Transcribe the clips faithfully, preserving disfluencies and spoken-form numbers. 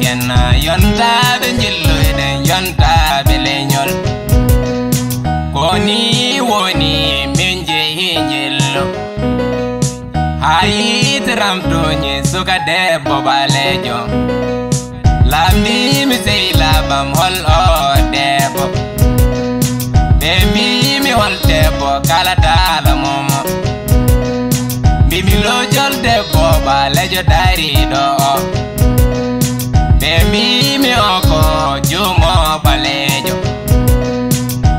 Kenna yontaaɓe njillu, eɗen yontaaɓe leñol. Ko ni woni min jehi njillu. Haa yiite ram tooñi suka debbo ɓaleejo. Laamndiimi sehilaaɓam hol oo debbo. Ɓe mbiimi hol debbo kala daala momo. Mbiimi lojol debbo ɓaleejo dariiɗo o. Ɓe mbiimi o ko juumo ɓaleejo.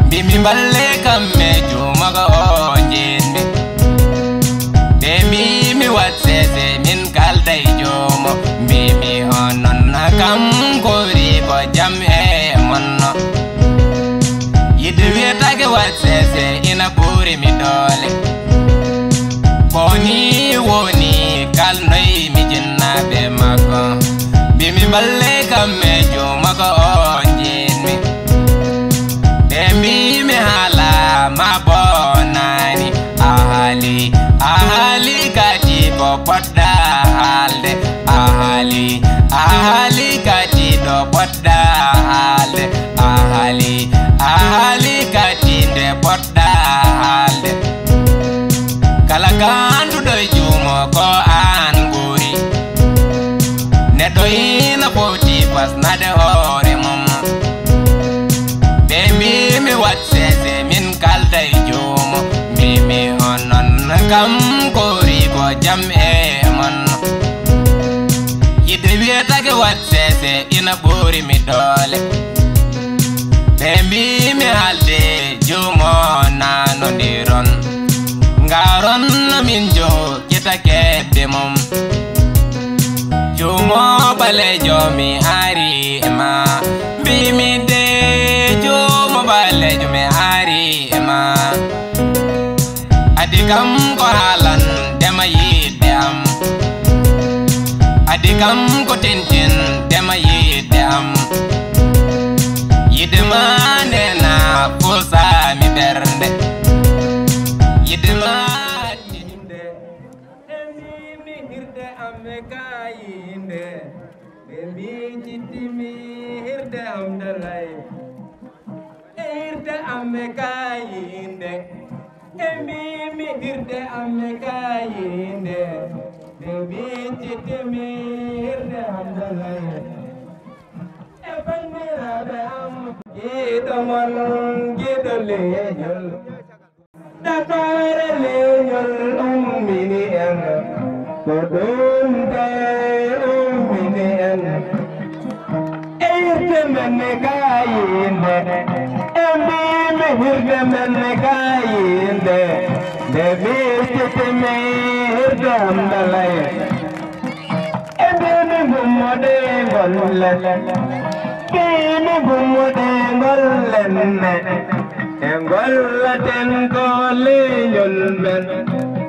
Mbiimi mballe kam e juumo ko o njiɗmi. Ɓe mbiimi wat sese min kalda e juumo. Mbiimi onon kam koori ko jam e monno. Yiɗde wiyetake wat sese ina ɓuri mi doole. Ko ni woni kalnoy mi jinnaaɓe makko. Mbiimi mballe kam e juumo ko o njiɗmi. Ɓe mbiimi haala ma bonani. A haali, a haali kadi ko poɗɗa haalde. A haali, a haali kadi ɗo poɗɗa haalde. A haali, a haali kadi nde poɗɗa haalde. Kala ganduɗo e juumo ko an guuri. Neɗɗo ina foti fasnade hoore mum. Ɓe mbiimi wat sese min kalda e juumo. Mbiimi onon kam koori ko jam e mon. Yiɗde wiyetake wat sese ina ɓuri mi doole. Ɓe mbiimi haalde juumo nanondiron. Ngaron no min jo kita kedde mum. Juumo ɓaleejo mi ari e ma. Mbiimi de juumo ɓaleejo mi ari e ma. Adi kam ko haalan dema yiɗde am. Adi kam ko tintin dema yiɗde am. Yiɗde ma nena fusami ɓernde. Yiɗde ma hattinde. Emi mi hirde am e kayinde. Ɓe mbii cittimi hirde am dalay. E hirde am e kayinde. Ɓe mbii mi hirde am e kayinde. Ɓe mbii cittimi hirde am dalay. E banndiraaɓe am. Giɗo mon, giɗo leñol. Dakaare leñol ummini en, ko ɗum de ummini en. E hirde men ne gayinde, e mbiimi hirde men ne gayinde. Nde mi hirtitimi hirde am dalay. E mbiimi gummoɗe ngollen, mbiimi gummoɗe ngollen ne. E ngollaten ko leñol men,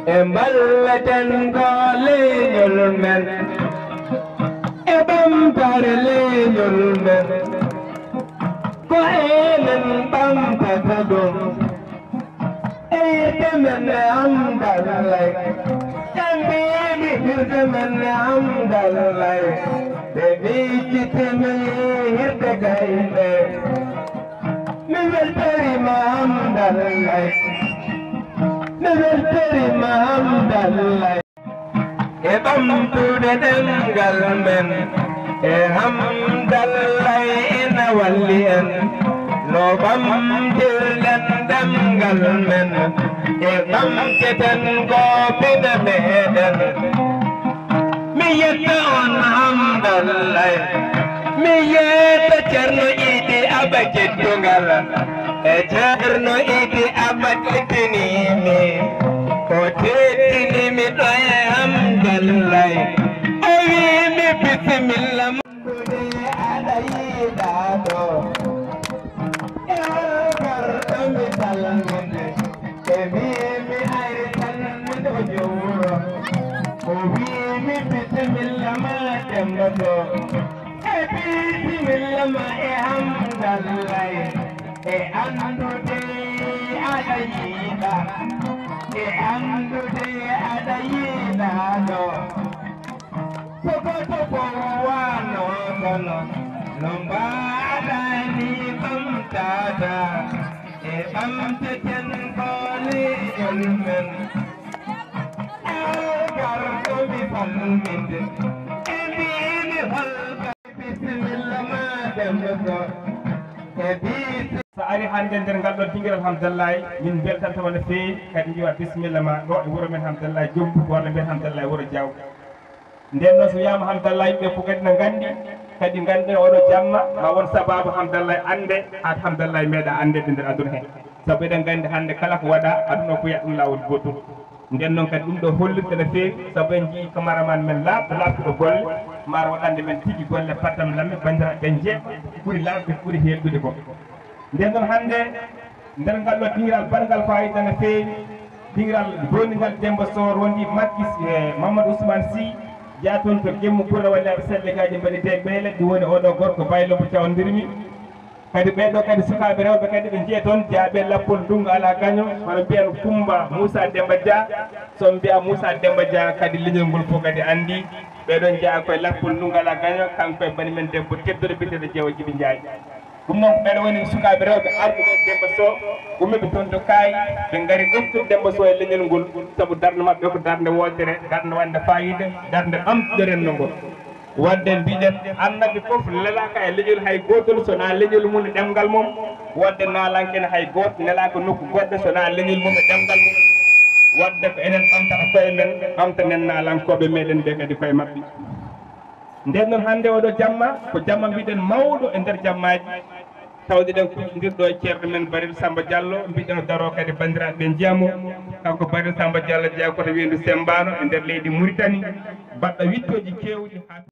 e mballaten ko leñol men. E ɓamtaare leñol men, ko enen ɓamtata ɗum. E hirde men ne am dalay. E mbiimi hirde men ne am dalay. Ɓe mbii cittimi hirde gayne. Mi weltoriima am dalay. Mi weltoriima am dalay. E ɓamtude ɗemngal men, e hamdallay ina walli en. No ɓamtirɗen ɗemngal men, e ɓamteten ko pine meɗen. Mi yetta on hamdallay, mi yetta Ceerno Idi Aba Ceddungal. E Ceerno Idi Aba teddinimi, o teddinimi ɗo e hamdallay. O wiimi bisimilla. Aɗa yiɗa ɗo e hol garɗo mi salminde. E wiimi ayri tan miɗo jowro. O wiimi bisimilla ma Demba to. E bisimilla ma e hamdallay. E anndude aɗa yiɗa, e anndude aɗa yiɗa ɗo. Sokoto ko wano ko No mbaɗani ɓamtaade e ɓamteten ko leñol men. Garɗo mi salminde e mbimi holɓe bisimilla ma Demba Soh e bisimilla. So ari hannde nder ngal ɗo dingiral Hamdallaay, min mbeltantama no feewi, kadi mbiwa bisimilla ma ɗo e wuro men Hamdallaay Jombu, walla mbiyen Hamdallaay Wuro Jaaw. Nden noon so wiyaama Hamdallaay, yimɓe fof kadi na nganndi, kadi nganndi oɗo jamma ma won sababu Hamdallaay annde, haa Hamdallaay meeɗa anndeede nder aduna he. Sabu eɗen nganndi hannde kala ko waɗa aduna ko wiya ɗum laawol gootol. Nden noon kadi ɗum ɗo hollirta no feewi, sabu en njii cameraman men laaɓɗo, laaɓtuɗo golle, maar waɗande men tigi golle pattam lamme, banndiraaɓe ɓe njeeɓa, ɓuri laaɓde, ɓuri heertude ko. Nden noon hannde nder ngal ɗo dingiral baɗngal faayiida no feewi, dingiral dooningal Demba Soh rondi Makki e Mamadou Ousmane Sy, jeyaa toon to Gemmu Pullo walla e Selle Gaaji mbaɗi de ɓeele, ɗum woni oɗo gorko Baylo mo cawndirmi. Kadi ɓee ɗoo kadi sukaaɓe rewɓe kadi ɓe njiya toon, jaaɓe lappol ndungu alaa gaño, hono mbiyan Kummba Muusa Demmba Dia, so mbiya Muusa Demmba Dia kadi leñol ngol fof kadi anndi. Ɓee ɗoo njeyaa koye lappol ndungu alaa gaño, kanko e bani men debbo tedduɗo biyeteeɗo Jeewo Jibi Njaay. Ɗum noon ko ɓeeɗo woni sukaaɓe rewɓe arɓe ɓe Demmba Soh, ummiiɓe toon to Kaayi, ɓe ngari ɗoftude Demmba Soh e leñol ngol, sabu darnde maɓɓe ko darnde wootere, darnde waɗnde faayiida, darnde ɓamtude renndo ngol. Wadde mbiɗen annabi fof lelaaka e leñol hay gootol so wonaa leñol mum e ɗemngal mum. Wadde naalanke ne hay gooto nelaaka nokku goɗɗo so wonaa leñol mum e ɗemngal mum. Wadde ko enen ɓamtata koye men, ɓamtanen naalankooɓe meɗen ɓe kadi koye maɓɓe. Nden noon hannde oɗo jamma ko jamma mbiɗen mawɗo e nder jammaaji. Tawde ɗen kuccondirɗo e ceerno men Barel Samba Diallo, mbiɗen o daroo kadi banndiraaɓe ɓe njiya mo. Kanko Barel Samba Diallo jeyaa ko to weendu Sembano e nder leydi Mauritanie, baɗɗo wittooji keewɗi haa.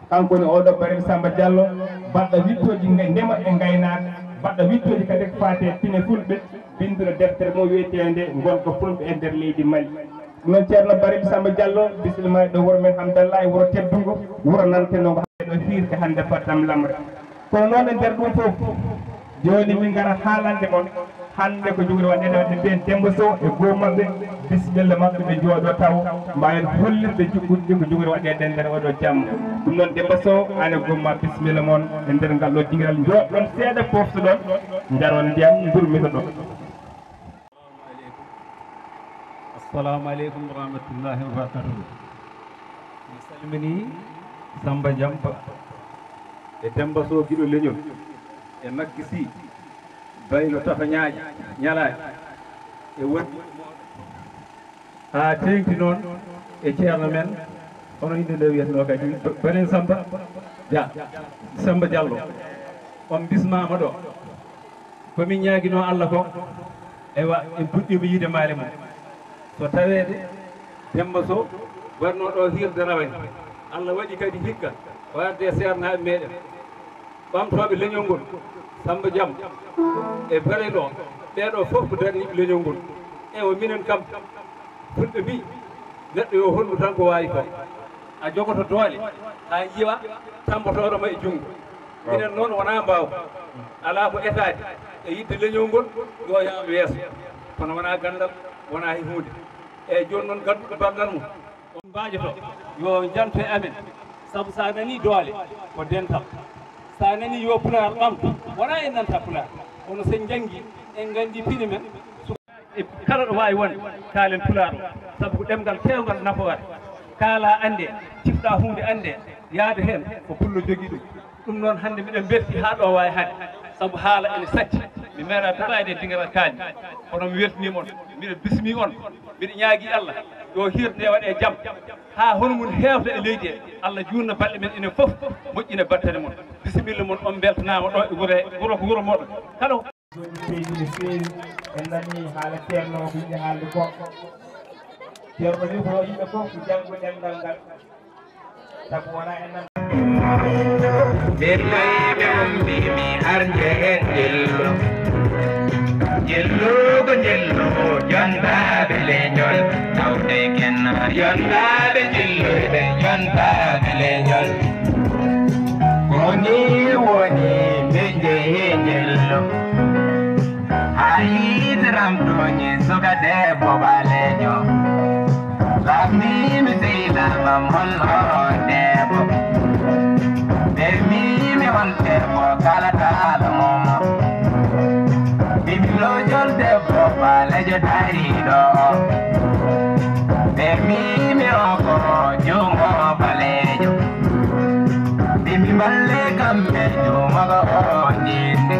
Kanko woni oɗo Barel Samba Diallo, baɗɗo wittooji nge-, ndema e ngaynaaka, baɗɗo wittooji kadi ko faati e pine fulɓe, binnduɗo deftere mum wiyeteende Ngonka Fulɓe e nder leydi Mali. Ɗum noon ceerno Barel Samba Diallo, bisimilla e ɗo wuro men Hamdallaay, wuro teddungo, wuro nantenoogo hannde ɗo hiirde hannde Fattam Lamre. Kono noon e nder ɗum fof, jooni min ngara haalande mon hannde ko jogori waɗeede, waɗde mbiyen Demmba Soh e goo maɓɓe, bisimilla maɓɓe ɓe njooɗoo taw mbaawen hollirde juɓɓuɗi ɗi ko jogori waɗeede nder oɗo jamma. Ɗum noon Demmba Soh, aan e goo ma bisimilla mon e nder ngal ɗo dingiral, njooɗɗon seeɗa poftoɗon, njaron ndiyam, ndurmitoɗon. Assalamu aleykum wa rahmatullahi wa barakatuhu. Mi salmini Samba Jampa e Demba Soh giɗo leñol e Makki Sy baylo tafa ñaaƴi ñalaaɗi e wondiiɓe mooɗon. Haa teeŋti noon e ceerno men, hono innde nde wiyatnoo kadi, Benen Samba Dia, Samba Diallo. On bismaama ɗo. Ko min ñaaginoo Allah ko, eywa, en puɗɗiima yiide maale mum. So taweede Demmba Soh waɗnoo ɗo hiirde rawani, Allah waɗi kadi hikka o arde e seernaaɓe meeɗen, ɓamtooɓe leñol ngol, Samba Jam e Barel o, ɓee ɗoo fof ko darniiɓe leñol ngol. Eywa, minen kam, Fulɓe mbii, neɗɗo yo hollu tan ko waawi ko. A jogoto doole, haa njiiwa tammbotooɗo ma e junngo. Minen noon wonaa mbaawka, alaa ko etaade e yiɗde leñol ngol, yo yaaru yeeso. Kono wonaa ganndal, wonaa he huunde. Eeyi, jooni noon, gadduɗo banngal mum, on mbaajoto, yo njanto e amen. Sabu so a nanii doole, ko dental. So a nanii yo Pulaar ɓamtu, wonaa en nanta Pulaar, kono so en njanngii, en nganndii pine men, e kala ɗo waawi wonde, kaalen Pulaar o, sabu ko ɗemngal keewngal nafoore. Kaalaa, anndee, cifɗaa huunde, anndee, yaada heen ko pullo jogii ɗum. Ɗum noon, hannde mbiɗa mbeltii haa ɗo waawi haaɗde, sabu haala ene satti. Mi meeɗaa daraade e dingiral kaalis, kono mi weltiniima on, mbiɗa bismii on, mbiɗa ñaagii Allah yo hiirde nde waɗe jam, haa hono mum heewta e leydi he. Allah juutna balɗe men enen fof, moƴƴina battane mon. Bisimilla mon, on mbeltanaama ɗo e wuro he, wuro ko wuro mooɗon. Kala ko Seydi no feewi, en nanii haala ceerno o ko yiɗi haalde ko. Ceerno wi ko yimɓe fof ko janngo ɗemngal ngal, sabu wonaa en nan. Ɓe maayɓe on mbii mi ar njehen Jillo. Jillo ko Jillo, jonbaaɓe leñol. Tawde ken jonbaaɓe Jillo, ɓe jonbaaɓe leñol. Ko nii woni ɓe njehi Jillo. Haa yiite ram tooñi suka debbo ɓaleejo. Lamɗiimi sehilaa mam hol oo debbo. Ɓe mbiimi on debbo kala taala momo. Ɓe mbi lojol debbo ɓaleejo dariiɗo. Ɓe mbiimi o ko juumo ɓaleejo. Ɓe mbi balle kamɓe juumo ko o njinde.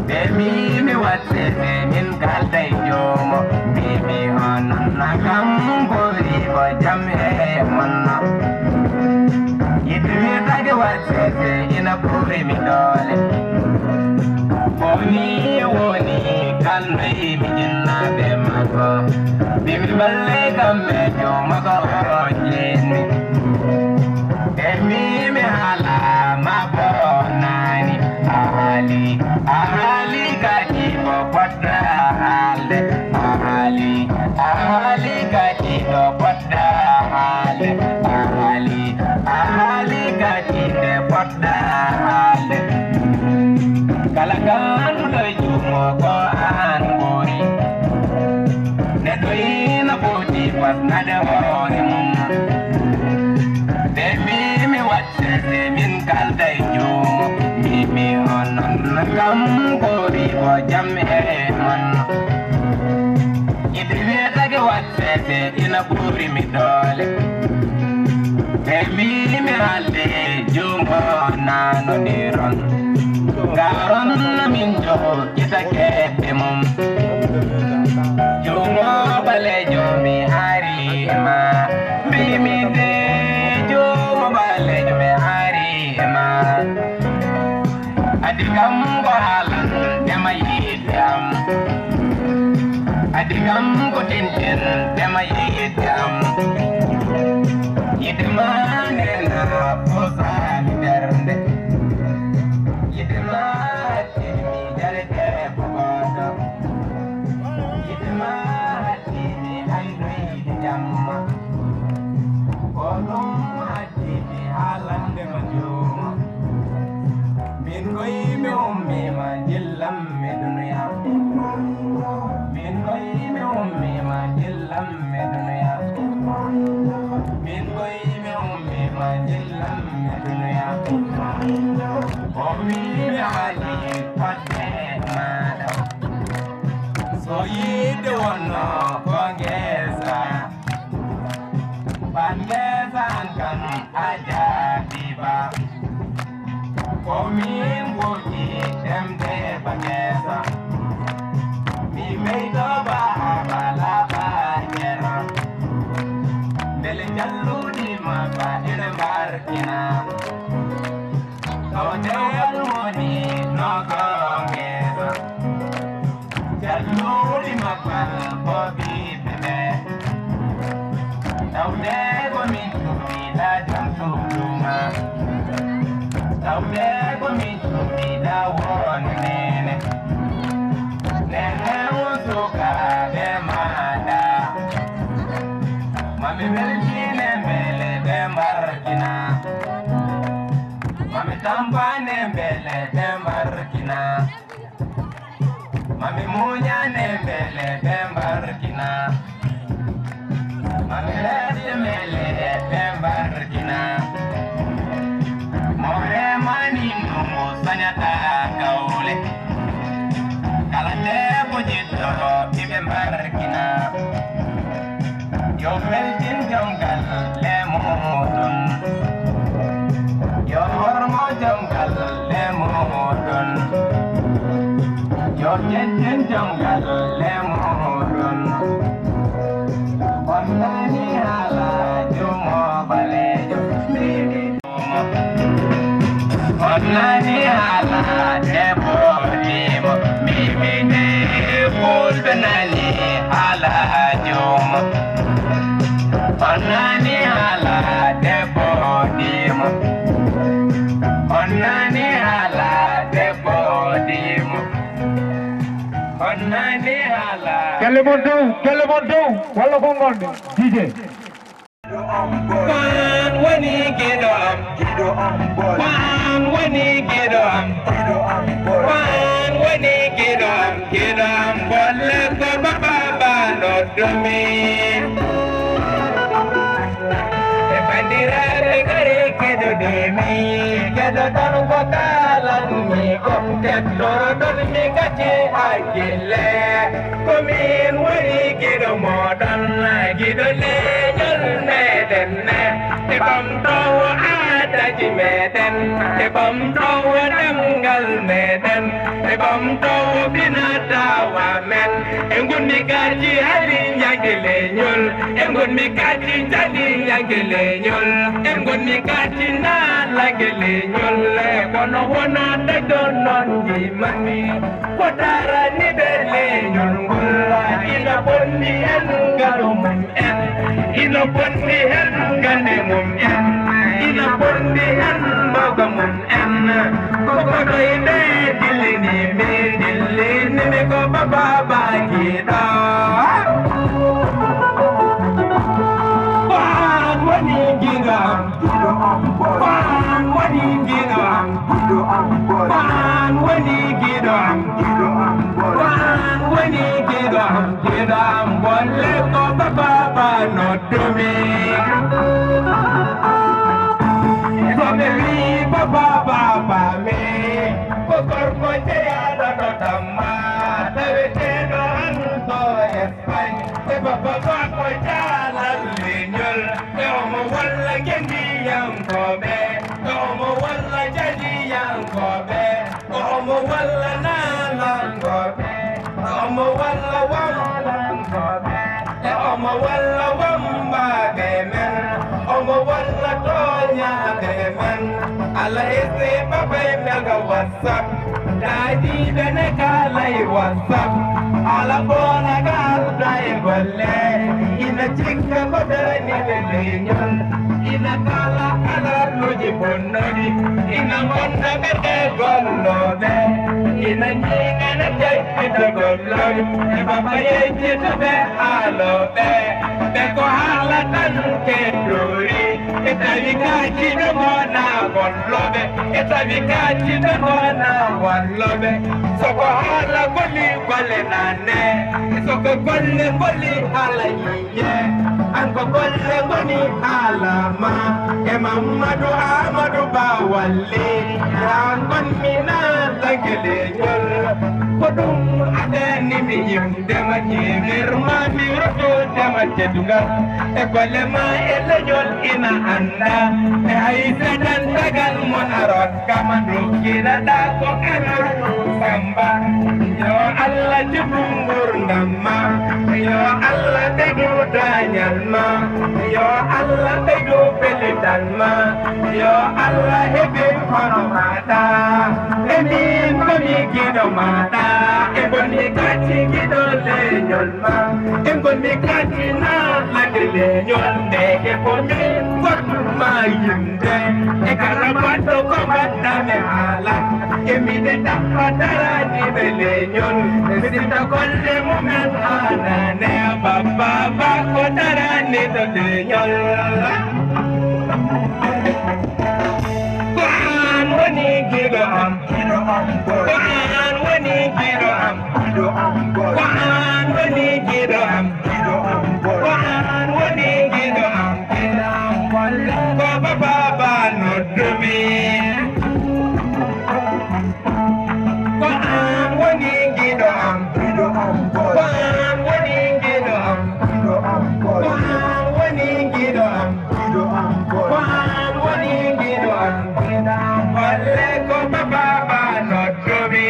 Ɓe mbiimi waɗ sese min kalda e juumo. Mbiimi onon na kam ko ri ko jam e mon. Yiɗde wiyetake waɗ sese ina ɓuri mi doole. Ko ni woni kalnoyi mi jinnaaɓe makko. Ɓe mbi balle kamɓe juumo ko o jinni. Ɓe mbi mi haala ma bonani. A haali, a haali kadi ko poɗɗa haalde. A haali, a haali kadi ko poɗɗa haalde. A haali, a haali kadi nde poɗɗa haalde. Kala ganduɗo e juumo ko an ɓuri. Neɗɗo ina foti wasnade hoore mum. Ɓe mbi mi waɗ sese min kalda e juumo. Mbiimi onon kam ko ri ko jam e mon. Yiɗde wiyetake waɗ sese ina ɓuri mi doole. Ɓe mbiimi haalde juumo nanodiron. Ngaron min jokkita keɓɓe mum. Juumo ɓaleejo mi haari ma. Mbiimi de juumo ɓaleejo mi haari ma. Adi kam ko haalan dema yiɗde am. Adi kam ko tinten dema yiɗde am. Yiɗde ma nena posani ɓernde. Yiɗde ma hattini mi jarete ko goto. Yiɗde ma hattini haynoyde jamma. Ko ɗum hattini haalande ma jooma. Min koy mi ummiima, jillam-mi dunuya. Min koy mi ummiima, jillam-mi dunuya. Min koy mi ummiima, jillam-mi dunuya. O wii mi haali fodde maaɗa. So yiide wonno ko ngesa. Bangesa an kan a jaabi ba. Ko min ɓuri ɗemde bangesa. Mi meydo ba abala ba jera. Mbele jalluɗi ma ba ene mbarkina. Ko tewal woni no ko ngesa. Jalluɗi maɓɓal ko ɓiɓɓe ɓe. Tawde ko min cuɓiɗa jom suuɗuma. Tawde ko min cuɓiɗa won nene. Nene won sukaaɓe maɗa. Mami weltine mbele ɓe mbarkina. Mami tampane mbele ɓe mbarkina. Mami muñane mbele ɓe mbarkina. Mami reste mbele ɓe mbarkina. Mo remani nungu sañata kawle. Kala debbo jiɗɗo ɓiɓe mbarkina. Yo weltin jom galle muɗum. Yo hormo jom galle muɗum. Yo teddin jom galle muɗum. On nani haala jumo ɓaleejo. On nani haala debbo dimo, mimi ne fulɓe nani haala jomo. On nani haala debbo dimo, on nani haala debbo dimo, on nani haala. Kelle mon dow, kelle mon dow, walla ko ngonɗen, D J. Ko an woni giɗo am. Ko an woni giɗo am. Ko an woni giɗo am. Giɗo am bolle ko baba ba noddumi. E bandiraɓe gare keɗoɗo. Mi keɗoton ko kaalanmi kon, keɗoton mi gati hakkille. Ko min woni giɗo mooɗon, giɗo leñol meɗen, e ɓamtoowo aadaji meɗen, e ɓamtoowo ɗemngal meɗen, e ɓamtoowo finataawa men. E ngonmi kadi hali ñaŋge leñol, e ngonmi kadi jali ñaŋge leñol, e ngonmi kadi naalaŋge leñol. E kono wonaa ɗon noon ni mami, ko darani ɓe leñol ngol, ina bonni en ngalu mum en, ina bonni en gane mum en, ina bonni en mawga mum en. Ko koɗoy ɓe dillini mi, dillini mi ko baba baagiɗo. Ko an woni giɗo am, ko an woni giɗo am, ko an woni giɗo am, ko an woni giɗo am, giɗo am bolle ko baba ba noddumi. So ɓe wi baba baba mi, ko gorko jeyaɗo ɗo tamma, taweteɗo an ɗo Espagne. E baba ba ko jaalal leñol, e omo walla gendiyankooɓe, e omo walla jaliyankooɓe, e omo walla naalankooɓe, e omo walla wamlankooɓe, e omo walla wambaaɓe men, omo walla tooñaaɓe men. Alla ese babay mega WhatsApp. Daadiiɓe ne kaalay WhatsApp, ala boona ka alda e golle. Ina cikka ko daraniiɓe leñol, ina kaala halalluuji bonnuɗi, ina ngonda ɓerɗe gollooɓe, ina ñiiŋana tekkitagol lori. E baba yeccito ɓe haalooɓe, ɓe ko haala tan keddori. E tawi kaaji ɓe ngona gollooɓe, e tawi kaaji ɓe ngona walloɓe. Soko haala goli golle nane, soko golle goli haala yiye. An ko golle ngoni haala ma, e Mamadou Amadou Ba Walli. An gon mi na lagele jol, ko ɗum adani mi yim. Dema teemer ma mi roto dema teddungal. E golle ma e leñol ina annda. E hay seeɗan tagal mo a rokkama, ndokkiraɗa ko ana Samba. Yo Allah jubu ngurdam ma. Yo Allah ɓeydu dañal ma. Yo Allah ɓeydu pellital ma. Yo Allah heɓin hono maɗa. E min ko mi giɗo maɗa. E bonni kati giɗo leñol ma. E ngonmi kati na lagge leñol. Ndeke ko min goɗɗum ma yimde. E kala baɗɗo ko mbaɗɗa mi haala. E miɗe tappa darani ɓe leñol. E sitta golle mumen hanane. Babba ba ko darani to leñol. Ko an woni giɗo am. Ko an woni giɗo am. Ko an woni giɗo am. Ko an woni giɗo am. Ko baba ba noddumi. Ko an woni giɗo am. Ko an woni giɗo am. Ko an woni giɗo am. Ko an woni giɗo am. Walle ko baba ba noddumi.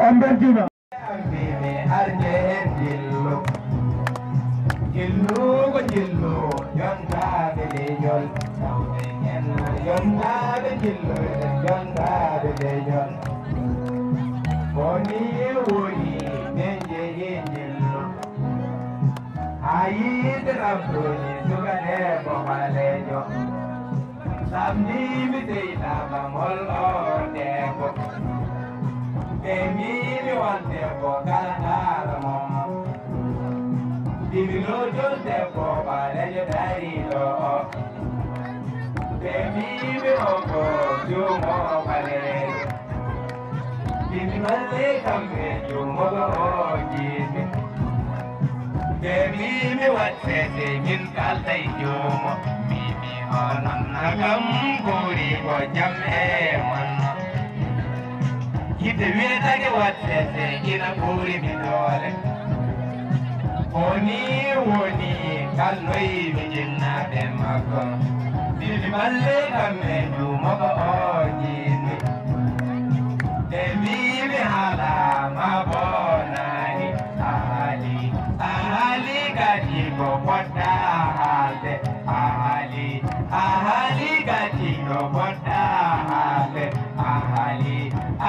On beltima. Mbiimi arde en jillu. Jillu ko jillu, jontaaɓe leñol. Tawɓe en jontaaɓe jillu, jontaaɓe leñol. Ko ni woni men jeyi jillu. Haa yiide rabtooji suka debbo ɓaleejo. Samdii mi seydaama ngol ɗoo debbo. Ɓe mbii mi won debbo kala haala mo. Mbii mi lootol debbo ɓaleejo dariiɗo o. Ɓe mbii mi on ko juumo ɓaleejo. Mbii mi walle kamɓe juumo o jiimi. Ɓe mbiimi wat seede min kaalda e joomo, mbiimi onon na kam koori ko jam e mon. Yiɗde wiyetake wat seede ina ɓuri mi doole. Ko ni woni kalnoy mi jinnaaɓe makko. Mbiimi balle kam e juumo ko o jiimi. Ɓe mbiimi haala ma bonaani. A haali, a haali kadi ko poɗɗa haalde. A haali, a haali kadi ko poɗɗa haalde. A haali,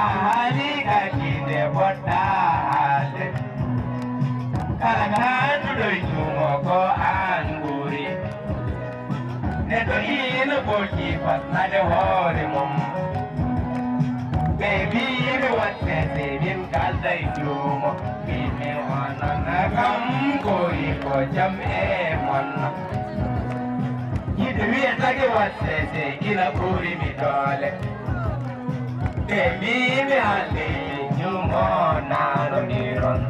a haali kadi nde poɗɗa haalde. Kala kaanduɗo e juumo ko aan nguuri. Neɗɗo ina foti fasnade hoore mum. Ɓe mbiimi wat seede min kaalda e juumo. Mbiimi onon kam koori ko jam e mon. Yiɗde wiyetake wat seede ina ɓuri mi doole. Ɓe mbiimi haalde juumo naano ndiron.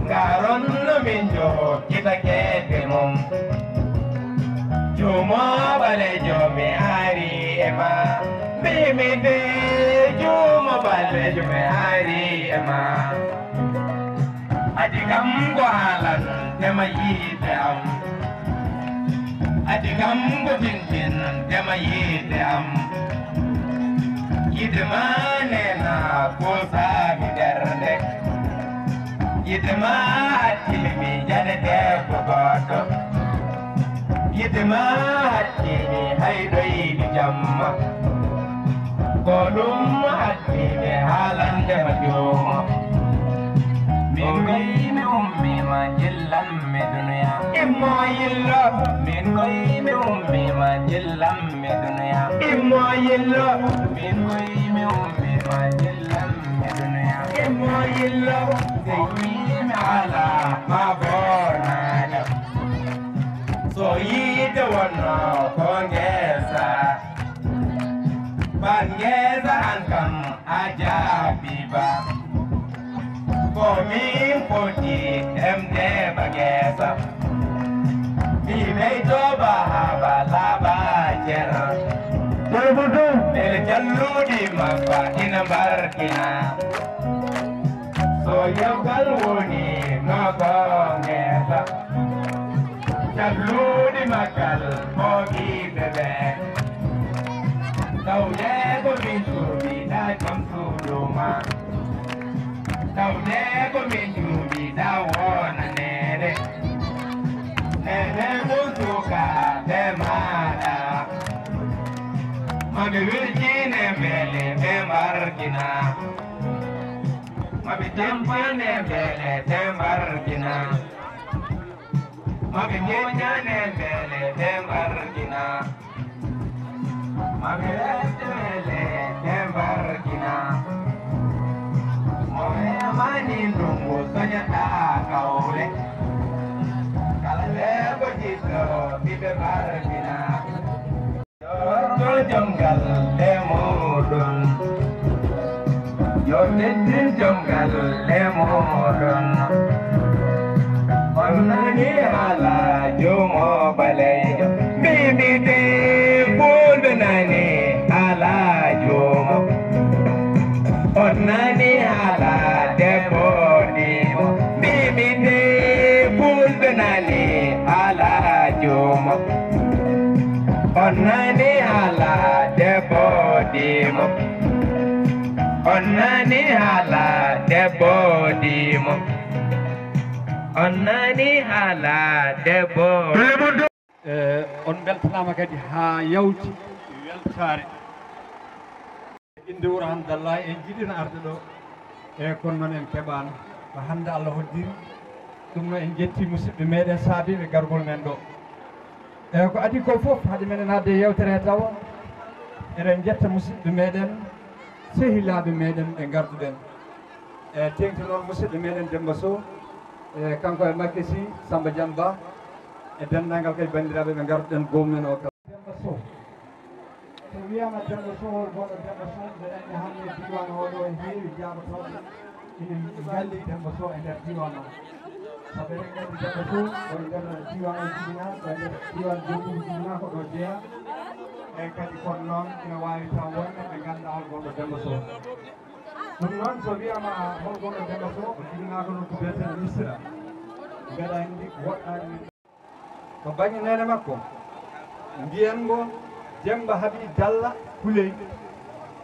Ngaron no min njokkita keedde mum. Juumo ɓaleejo mi ari e ma. Mbiimi de juumo ɓaleejo mi ari e ma. Adi kam ko haalantema yiide am. Adi kam ko tintintema yiide am. Yiide ma neena ko saabi ɓernde. Yiide ma hakkille mi jane debbo goɗɗo. Yiide ma hakkille mi hayɗoyɗi jamma. Ko ɗum hakkille mi haalande ma jooma. Min koy mi ummi ma jillan mi duniya. Immo yillo. Min koy mi ummi ma jillan mi duniya. Immo yillo. Min koy mi ummi ma jillan mi duniya. Immo yillo. Sey mi ala ma bonana. So yiide wonno ko ngesa. Bangesa an kam a jaabi ba. Ko min foti emde bangesa. Mi ɓeydo ba haba laba cer. Ɓele jalluɗi makko ina mbarkina. So yewgal woni no ko ngesa. Jalluɗi maggal ko ɓiɓɓe ɓe. Tawde ko min cuuɗiɗa jom suudu ma. Tawde ko min cuuɗiɗa wona nene. Nene ko sukaaɓe maɗa. Maɓe weltine mbele ɓe mbarkina. Maɓe tampane mbele ɓe mbarkina. Maɓe moñane mbele ɓe mbarkina. Maɓe rette mbele ɓe mbarkina. Mo hemani ndungu soñata kawle. Kala ɓe ko jiɗɗo ɓiɓe mbarkina. Yo jom galle muɗum, yo teddin jom galle muɗum. On nani haala joomo ɓaleejo, mbiimi de fulɓe nani haala joomo. On nani haala debbo dimo, mbiimi de fulɓe nani haala joomo. On nani haala debbo dimo. On nani haala debbo dimo. On nani haala debbo. E, on mbeltanaama kadi haa yawti weltaare. Innde wuro Hamdallahi, en njiɗino arde ɗo. E, kono noon en keɓaano ko hannde Allah hoddiri. Ɗum noon en njetti musidɓe meɗen saabiiɓe gargol men ɗo. E, ko adii ko fof, hade meɗen adde yewtere he tawa, eɗen njetta musidɓe meɗen, sehilaaɓe meɗen ɓe ngarduɗen. E, teeŋti noon musidɗo meɗen Demba Sow, e, kanko e Macky Sy, Samba Diamba, e denndaangal kadi banndiraaɓe ɓe ngarduɗen goomu men o. Demba Sow. So wiyaama Demba Sow, hol gonɗo Demba Sow? Mbeɗa anndi hannde diiwaan oo ɗoo ene heewi jaabotooɓe ina ngalli Demba Sow e nder diiwaan oo. Sabu eɗen nganndi Demba Sow, ko e nder diiwaan o jibinaa, ko e nder diiwaan Jokkuli jibinaa, ko ɗo jeyaa. Eeyi kadi, kono noon ina waawi taw wonɓe ɓe nganndaa hol gonɗo Demba Sow. Ɗum noon, so wiyaama hol gonɗo Demba Sow, o jibinaa ko nokku biyeteeɗo Misira. Mbeɗa anndi woɗɗaani men. To bannge neene makko, mbiyen ngo Demba Habi Dalla Kuley.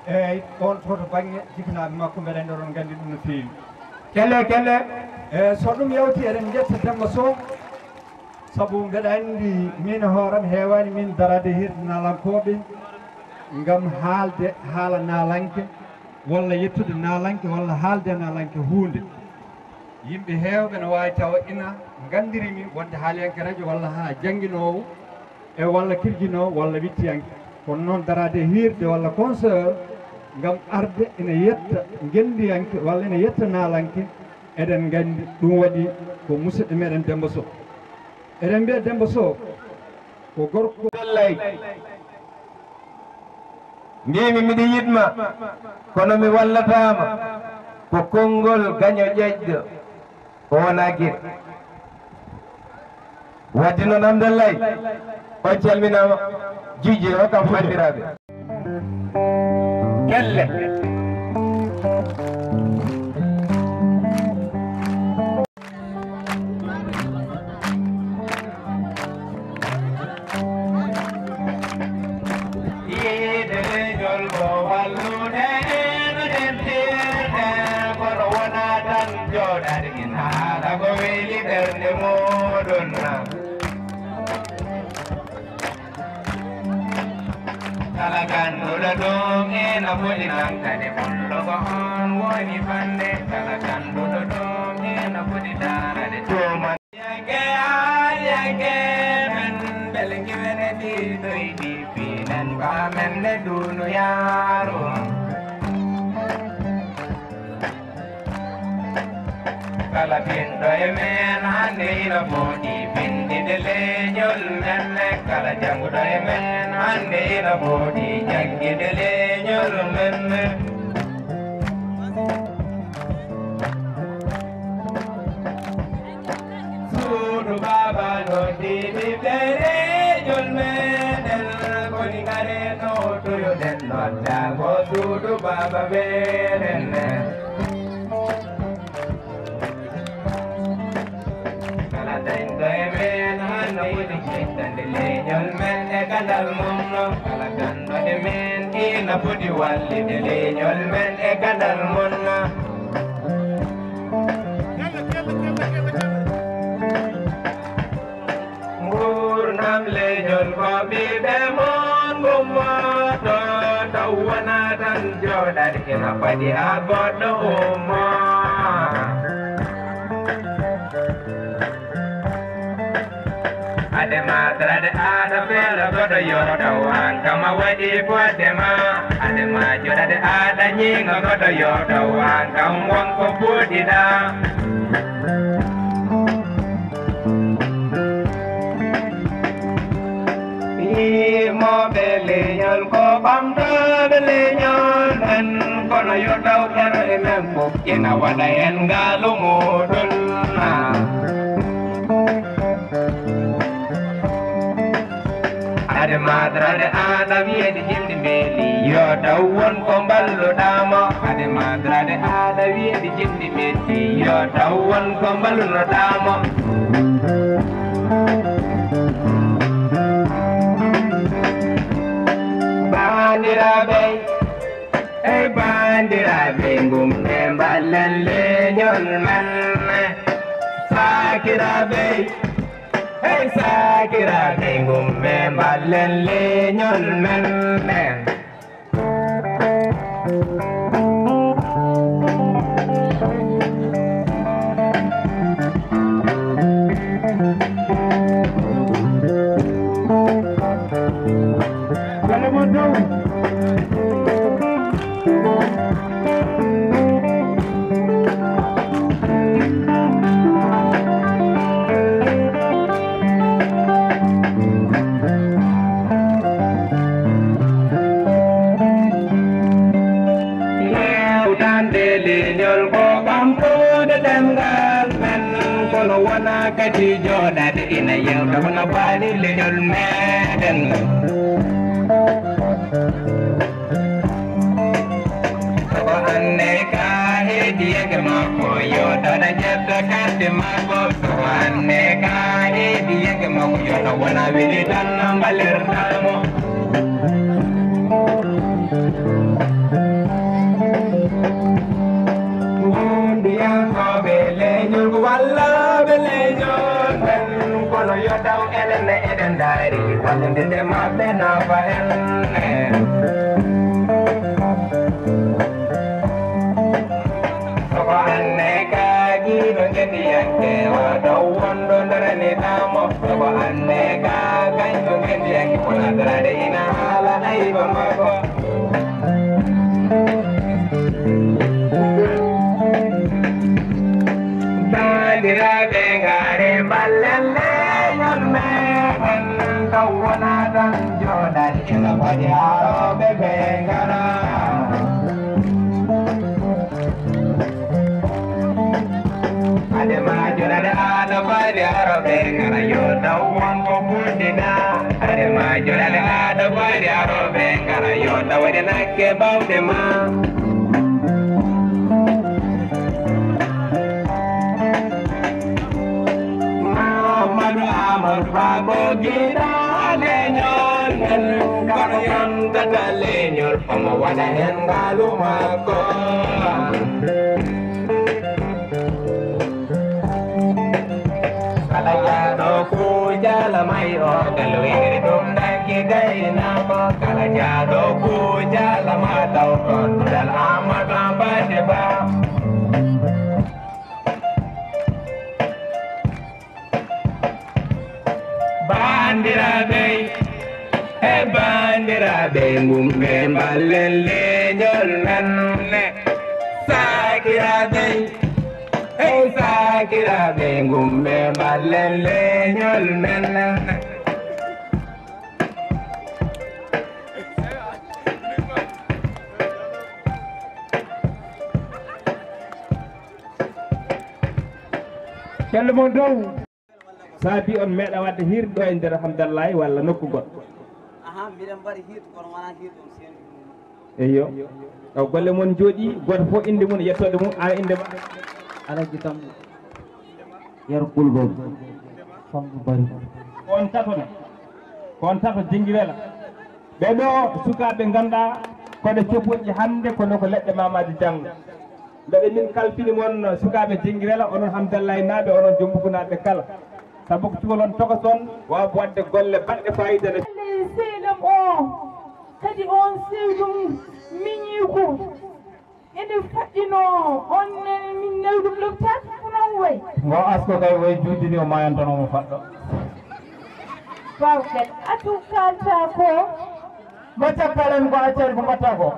Eeyi, on to, to bannge jiknaaɓe makko, mbeɗa anndi oɗon nganndi ɗum no feewi. Kelle, kelle. E so ɗum yawti, eɗen njetta Demba Sow, sabu mbeɗa anndi min e hooram heewaani min daraade hirde naalankooɓe ngam haalde haala naalanke, walla yettude naalanke, walla haalde naalanke huunde. Yimɓe heewɓe no waawi tawa ina nganndiri mi wonde haaliyanke rajo walla haa jannginoowo e walla kirjinoowo walla wittiyanke. Kono noon, daraade e hiirde walla concert ngam arde ina yetta ngenndiyanke walla ina yetta naalanke, eɗen nganndi ɗum waɗi ko musidɗo meɗen Demba Sow. Eɗen mbiya Demba Sow ko gorko. Wallay. Mbiimi miɗo yiɗ ma, kono mi wallataa ma. Ko konngol gaño ƴeƴɗo, o wonaa gir. Wadde noon, Amdallay, on calminaama, jujjiro kam fanndiraaɓe. Kelle. Yiide leñol ko wallude no dentirde, kono wonaa tan jooɗaade ina haala ko weli ɓernde muuɗum. Kala gannduɗo ɗum ina foti naŋtade, pullo ko oon woni fannde. Kala gannduɗo ɗum ina foti daarade tuuma. Yake, a, yake, men mbele ngiwene ɗi ɗoyɗi, pinen ko amen ne dunuyaaru. Kala binɗo e men hannde ina foti binndinde leñol men. Kala jannguɗo e men hannde ina foti jannginde leñol men. Suudu Baaba noddii ɓiɓɓe leñol meɗen, koni ngare noddoyoɗen nodda ko Suudu Baaba meɗen. Kala dañɗo e men hannde ina jittande leñol men e ganndal mum. Kala ganndooɗo e men ina foti wallitde leñol men e ganndal mum. Nguurndam leñol ko ɓiɓɓe mon ngummoto, taw wonaa tan jooɗaade ina fadi haa goɗɗo ummo. Adema darade aɗa feela goɗɗo yo taw aan kam a waɗi fodde ma. Adema joɗade aɗa ñiiŋa goɗɗo yo taw aan kam won ko puɗɗiɗa. Yimooɓe leñol ko ɓamtooɓe leñol men, kono yo taw kero e men fof ina waɗa heen ngaalu muuɗum. Ade maadrade aɗa wiyeede jimɗi mbeeli, yo taw won ko mballuɗaa mo. Ade maadrade aɗa wiyeede jimɗi mbeeli, yo taw won ko mballunoɗaa mo. Banndiraaɓe, ey banndiraaɓe, ngummee mballen leñol men. Sakiraaɓe, hey sakiraaɓe, ngummee mballen leñol men. Kono wona kadi jooɗaade ina yewta kono baali leñol meɗen. Ko anne ka heedi yege makko yo dada jetta karte makko. Ko anne ka heedi yege makko yo to wona weli tan mbalirtamo. Wondiyankooɓe leñol ko wallaaɓe leñol men, kono yo taw enen ne eɗen ndaari wallondirde maɓɓe nafa en. Soko anne ka jiiɗo ngenndiyanke, o ɗo wonɗo daraniɗamo. Soko anne ka kañko ngenndiyanke, wona darade ina haala ayba makko. Bandiraɓe, ngare mballen leñol meɗen, taw wona tan jooɗaade ina faɗi haarooɓe ɓe ngara. Ade ma jooɗaade aɗa faɗi haarooɓe ngara, yo taw won ko ɓurdina. Ade ma jooɗaade aɗa faɗi haarooɓe ngara, yo taw waɗi nakke bawɗe ma. Mamadou Amadou Ba ko giɗo leñol men, kono yontata leñol, omo waɗa hen ngaalu makko. Kala jaaɗo ko jaalamay o, kala wiyde ɗum danki gaynaako. Kala jaaɗo ko jaalama taw toon duɗal Amadou Ampate Ba. Bandiraɓe, e bandiraɓe, ngumɓe mballen leñol men. Sakiraɓe, e sakiraɓe, ngumɓe mballen leñol men. Cello mon dow. Saabi on meeɗa wadde hirde ɗo e nder Hamdallahi walla nokku goɗɗo? Aha, mbiɗen mbaɗi hirde, kono wonaa hirde on seeɗa. Eyyo. Ɗo golle mon jooɗi, gooto fof innde mum, yettoode mum, aan innde ma? Alaji Tambo. Yero Kulgol. Famɗo Bari. Ko on tato ne? Ko on tato Jingirela? Ɓee ɗoo sukaaɓe ngannduɗaa ko ɓe copoƴƴi hannde, kono ko leɗɗe maamaaji janngo. Mbeɗe min kalfini mon sukaaɓe Jingirela, onon Hamdallahi naaɓe, onon Jombugu naaɓe kala. Sabu ko cukalon tokos on, waawɓe waɗde golle baɗɗe faayiida no. Sehil am o, kadi on sehil mum miñiiko. Ene faɗɗinoo, on nene min nawi ɗum lopitaal, ko noon wayi? Ngo asko kay wayi juutde ni o maayantanoo mo faɗɗo. Waaw kay, atu kaalta ko? Mo cakkalen ko accani ko mbaɗta ko?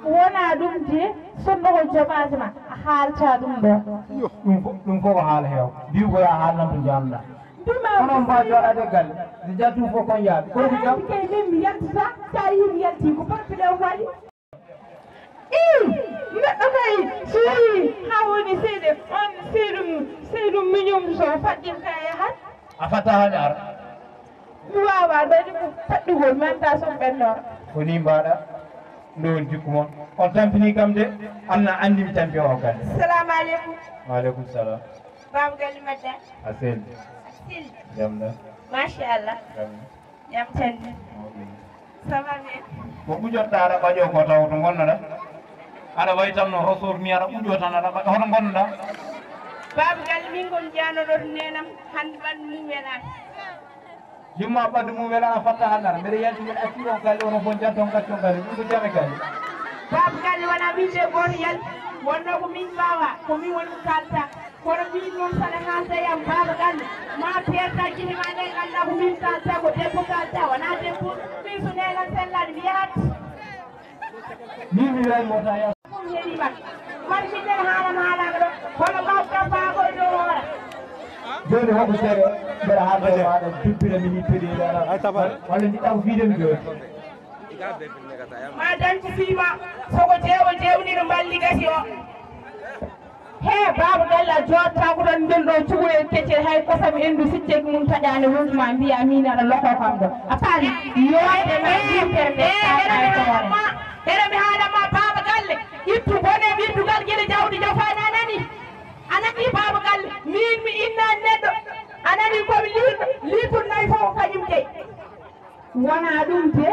Wonaa ɗum de, sonno ko jomaaji ma, a haalta ɗum ɗo. Ɗum fo-, ɗum fof ko haala heew. Mbiw ko yaa haalnan to njaanɗa. Mbima onon mbaa jooɗaade galle. Nde jattu fof kon yaaɓe. Kono ko jam. Kay min mi yaltata, sa yii mi yalti ko problème waɗi. Ii, neɗɗo kay, so yii haa woni seeɗa, on seyɗum, seyɗum miñum so faɗɗin ka yahat. A fatta haa mi ara. Mi waawaa, ɗo ni ko faɗɗugol, manta son ɓennoora. Ko ni mbaɗa, ndowon jikku mon. On tampini kam de, am na anndi mi tampi o galle. Salamu aleykum. Wa aleykum salam. Baaba galle mbaɗɗa? A selli. A selli. Jam na. Machallah. Jam. Jam tan. Mawɗum. Ça va bien? Ko ɓujotoɗaa aɗa ɓaƴoo ko taw to ngonnoɗaa? Aɗa wayi tan no rosor ni aɗa ɓuƴoo tan aɗa ɓaƴa. Hoto ngonnoɗaa? Baaba galle min ko mi janoɗo to nenam hannde ɓanndu mum welaani. Yumma ɓanndu mum welaani a fatta hannde aɗa. Mbeɗa yalti mbeɗa acci on galle onon fof njanton gacci on galle. Ɗum ko jame galle. Baaba galle wonaa min de gooto yalti. Wonno ko min mbaawa, ko min woni ko kaalta. Kono min noon saɗa haalda yam baaba galle, ma peerta gite ma ɗe ngannda ko min kaalta, ko debbo kaalta, wonaa debbo. Min so nelan sellaade mi yahat. Min mi wiray mota ya. Ɗum heɗi mak. Mari min nden haalam haalaama ɗo. Kono mawɗo baaba e dow hoore. Jooni hoko sere mbeɗa haalda e maaɗa dubbira min ittiri. Ay tabare. Walla jiɗɗa ko fiiden jooni. Ma dañ ko fii ma. Soko jeewo jeewni no mballi gasi o. He, baaba galle, a jooɗtaako tan ngel ɗo cukalel keccel, hay kosam enndu sicceeki mum taƴaani wondu ma mbiya miin aɗa lokoo kam ɗo. A faami? Yooɗde ma yimtere nde kaɗɗaani ko wona. Ere mi haala ma, baaba galle, ittu bone ɓiɗɗugal gila jawdi jofaani, a nani? A nani, baaba galle, miin mi innaani neɗɗo, a nani, ko mi liiɗo, liiɗo nayi fof ko kañum jeyi. Wonaa ɗum de,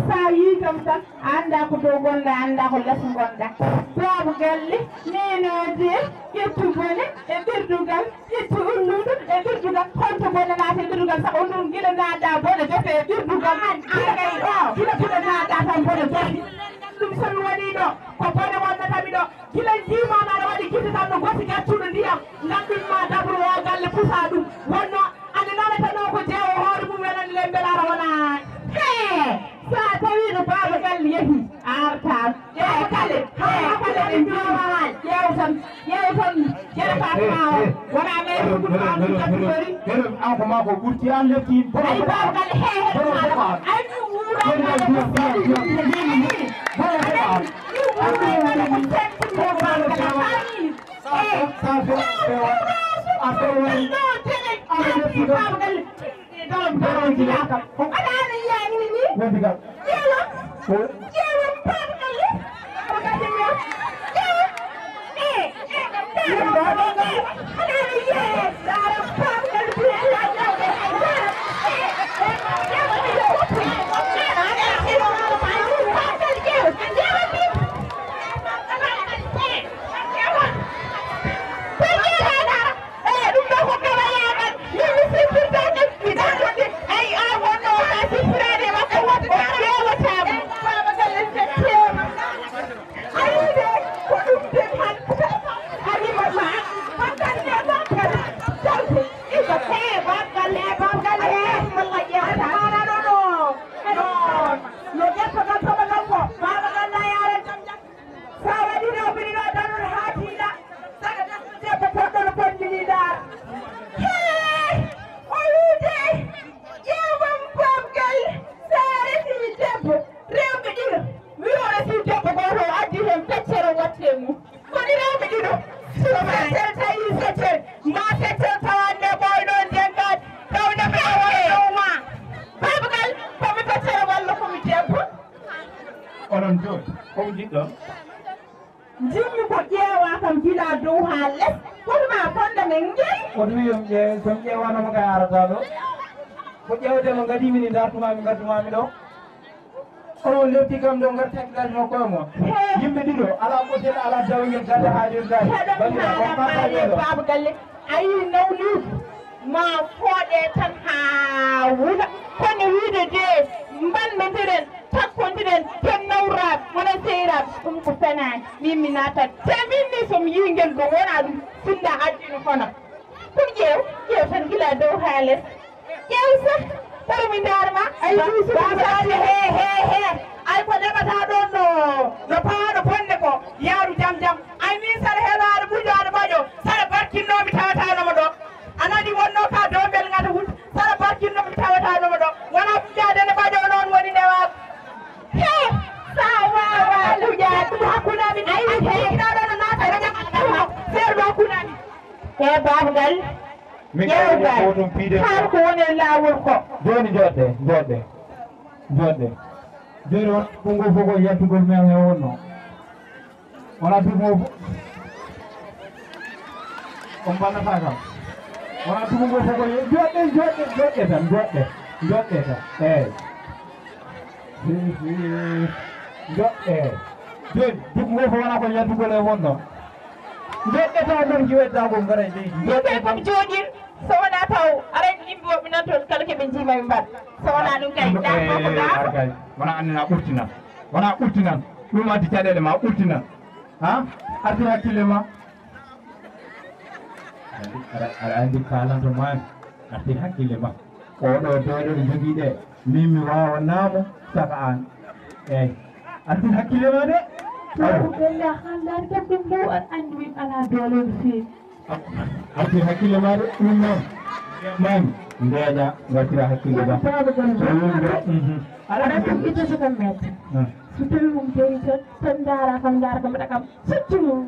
so a yii kam tan, a anndaa ko dow ngonɗaa, a anndaa ko les ngonɗaa. Baaba galle, neene de, ƴettu bone e ɓirdugal, ƴettu ulludu e ɓirdugal. Honto bone naati e ɓirdugal? Sabu ɗum gila naatɗaa bone jofe e ɓirdugal. Gila kay ɗo, gila bone naatɗaa tan bone jofe. Ɗum so mi wonii ɗo, ko bone wonnata mi ɗo. Gila njiimaami aɗa waɗi gite tan no goti gaccuɗo ndiyam, ngannduɗo ma dabru o galle pusa ɗum. Wonno ande nanatanoo ko jeewo hoore mum wenan lembel ara wona. Hee, so a tawii no baaba galle yehi, a artaano. Baaba galle, haa kala ɓe njooma haa ƴeew tan, ƴeew tan, jere Fatima o, wona mais ɗum ma ɗum cappori. Ene an ko maa ko ɓurti an lepti. Ay baaba galle, hee, hee, ay mi wuura. Sa waɗi rewɓe ɗiɗo danon haa tiiɗa, saɗa tan debbo poɗɗo no bonɗini ndaara. Hee! O wiide, ƴeewam pamgal, sa resi debbo, rewɓe ɗiɗo, wi o resi debbo gooto, o addi heen feccere, o watti e mum. Koni rewɓe ɗiɗo, so feccere tawi feccere, ma feccere tawanne ɓooy ɗoon jeggaani, tawde mi awa dow ma. Pamgal, ko mi feccere walla ko mi debbo? Onon jooni, ko njiɗɗon? Njimmi ko ƴeewa kam gila dow haa les, kono ma fonda men ngel. O ɗum yo ƴeew, so mi ƴeewanoma kay arata ɗo. Ko ƴeewde mo ngadi mini dartuma mi ngadduma mi ɗo. Kono lepti kam ɗo ngar takkidaji mo koye mo. He. Yimɓe ɗiɗo, ala gotel, ala dawngel galle haa ɗen galle. Heɗen haala maale baaba galle. A yii nawliigu ma fooɗe tan haa wula. Kono wiide de mbalmodiren, takkondiren, ken nawraaɓe, wona seyraaɓe, ɗum ko fenaande. Min mi naata te min ni so mi yii ngel ɗo wona ɗum sinda addino kono. Ɗum ƴeew, ƴeew tan gila dow haa les. Ƴeew sah, tawi mi ndaar ma. Ay, ɗum sah, baaba Sall, he, he, he. Ay, ko ɗeɓata ɗon no, no paaɗo bonde ko, yaaru jam jam. Ay, min saɗa heɗaade muƴaade ɓaƴo, saɗa barkinnoo mi tawataano mo ɗo. A nani wonno ka dombel ngata wut, saɗa barkinnoo mi tawataano mo ɗo. Wona fijaade ne ɓaƴo noon woni newaagu. He, sa waawa luƴaade ɗum hakkunde amin. Ay, he, ɗaɗo no naata, seerɗo hakkunde amin. He, baaba Gal. Min ƴeew kadi gal. Ko ɗum piide. Haa ko woni e laawol ko. Jooni njoɗɗe, njoɗɗe, njoɗɗe. Jooni on, ko ngo fof ko yaltugol men he wonno. Wona dumo fof. On mbannata kam. Wona dumo ngo fof ko ye-, njoɗɗe, njoɗɗe, njoɗɗe tan, njoɗɗe, njoɗɗe tan. Eey. Hi, hi. Njoɗɗe. Jooni, dumo ngo fof wona ko yaltugol he wonno. Njoɗɗe taw ɗum jiwetagol ngaray leydi. Njoɗɗe kam jooɗin. So wonaa taw aray yimɓe woɓɓe nan toon kala ko ɓe njiima ɓe mbaɗa. So wonaa ɗum kay, ɗa ko ko ɗa. Ar kay, wona anndi na ɓurtinan. Wona ɓurtinan. Ɗum addi caɗeele ma ɓurtinan. Ha? Artir hakkille ma. Aɗa anndi, aɗa, aɗa anndi kaalanto maami. Artir hakkille ma. Oɗo dooɗo ɗo jogii ɗe. Min mi waawa naamo saka aan. Eey. Artir hakkille ma de. Ko bella hanndaade kam ɗum ɗo aɗa anndi min alaa doole no feewi. Artir hakkille ma de, ɗum noon. Man, ndeeƴa, ngartira hakkille ma. Baaba Gal, mhm. Aɗa anndi ɗum ittata kam mette. Ah. So tawi ɗum jeyi tan, tan ndaara kam, ndaara kam, mbaɗa kam soccu mum.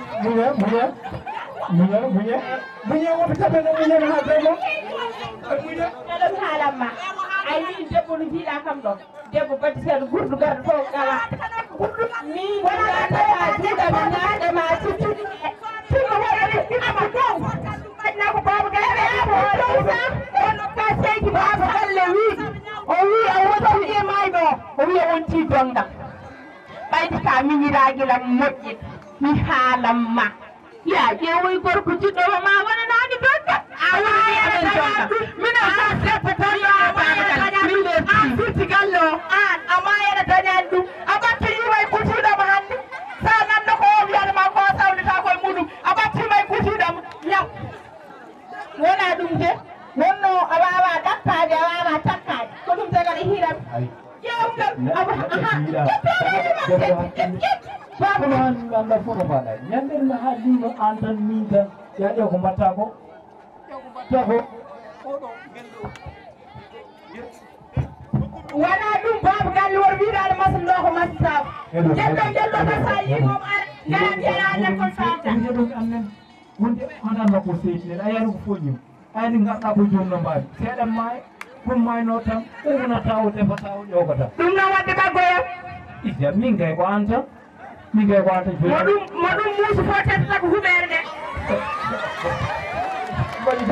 Muña, muña, muña, muña. Muña, woto kaɓe no muña no haa tawi mo. Muña. Ɗum haalan ma. Ay, min debbo no jiiɗa kam ɗo. Debbo bati seeɗa gurdu garɗo fof gawa. Min wona tata juuɗa mi naɗa ma suttude. Tuma wala ko ɗiɗama ɗum. Waɗna ko baba galle ko ɗum sa. Kono ka seydi baba galle wi. O wi o wonti e mayɗo. O wi o wonti dongal. Ɓaydi ka miñiraagila moƴƴi. Mi haalan ma. Ya ƴeewoy gorko jiɗɗo ma, ma wonanaani donka. A woni amen donka. Mino ka debbo bonɗo e baaba gal. Min nder an firti galle o. An a maayana dañaani ɗum. A ɓatti yiway kutiiɗo ma hannde. Sa nanno ko o wiyata ma ko sawlita koye muɗum. A ɓatti may kutiiɗo ma. Ñaw. Wona ɗum de. Wonno a waawa ɗakkaade, a waawa takkaade. Ko ɗum tagata hiram. Ƴeewgal. Aha. Ƴeewgal. Ƴeewgal. Ƴeewgal. Kono an, an ɗa fof no mbaɗa. Ñande ɗum haalino an tan, min tan. Ya ƴeew ko mbatta ko. Ƴeew ko mbatta ko. Wona ɗum, baaba galle wor wiɗaade masɗo ɗo ko masɗo saw. Ƴetto ƴetto ka sa yi mom ar. Ngara jara lekkol fawta. Wonde on Allah ko seydi nel, a yaari ko foñi. A yaari ngarɗa ko joom no mbawi. Seeɗa maaya, ɗum mayno tan, uwnata o, defata o, ƴoogata. Ɗum noon wadde ɓaggoyam. Ija, min kay ko an tan. Min kay ko an tan jooni. Mo ɗum, mo ɗum muusi fof teddata ko huɓeere nde. Mbaɗi.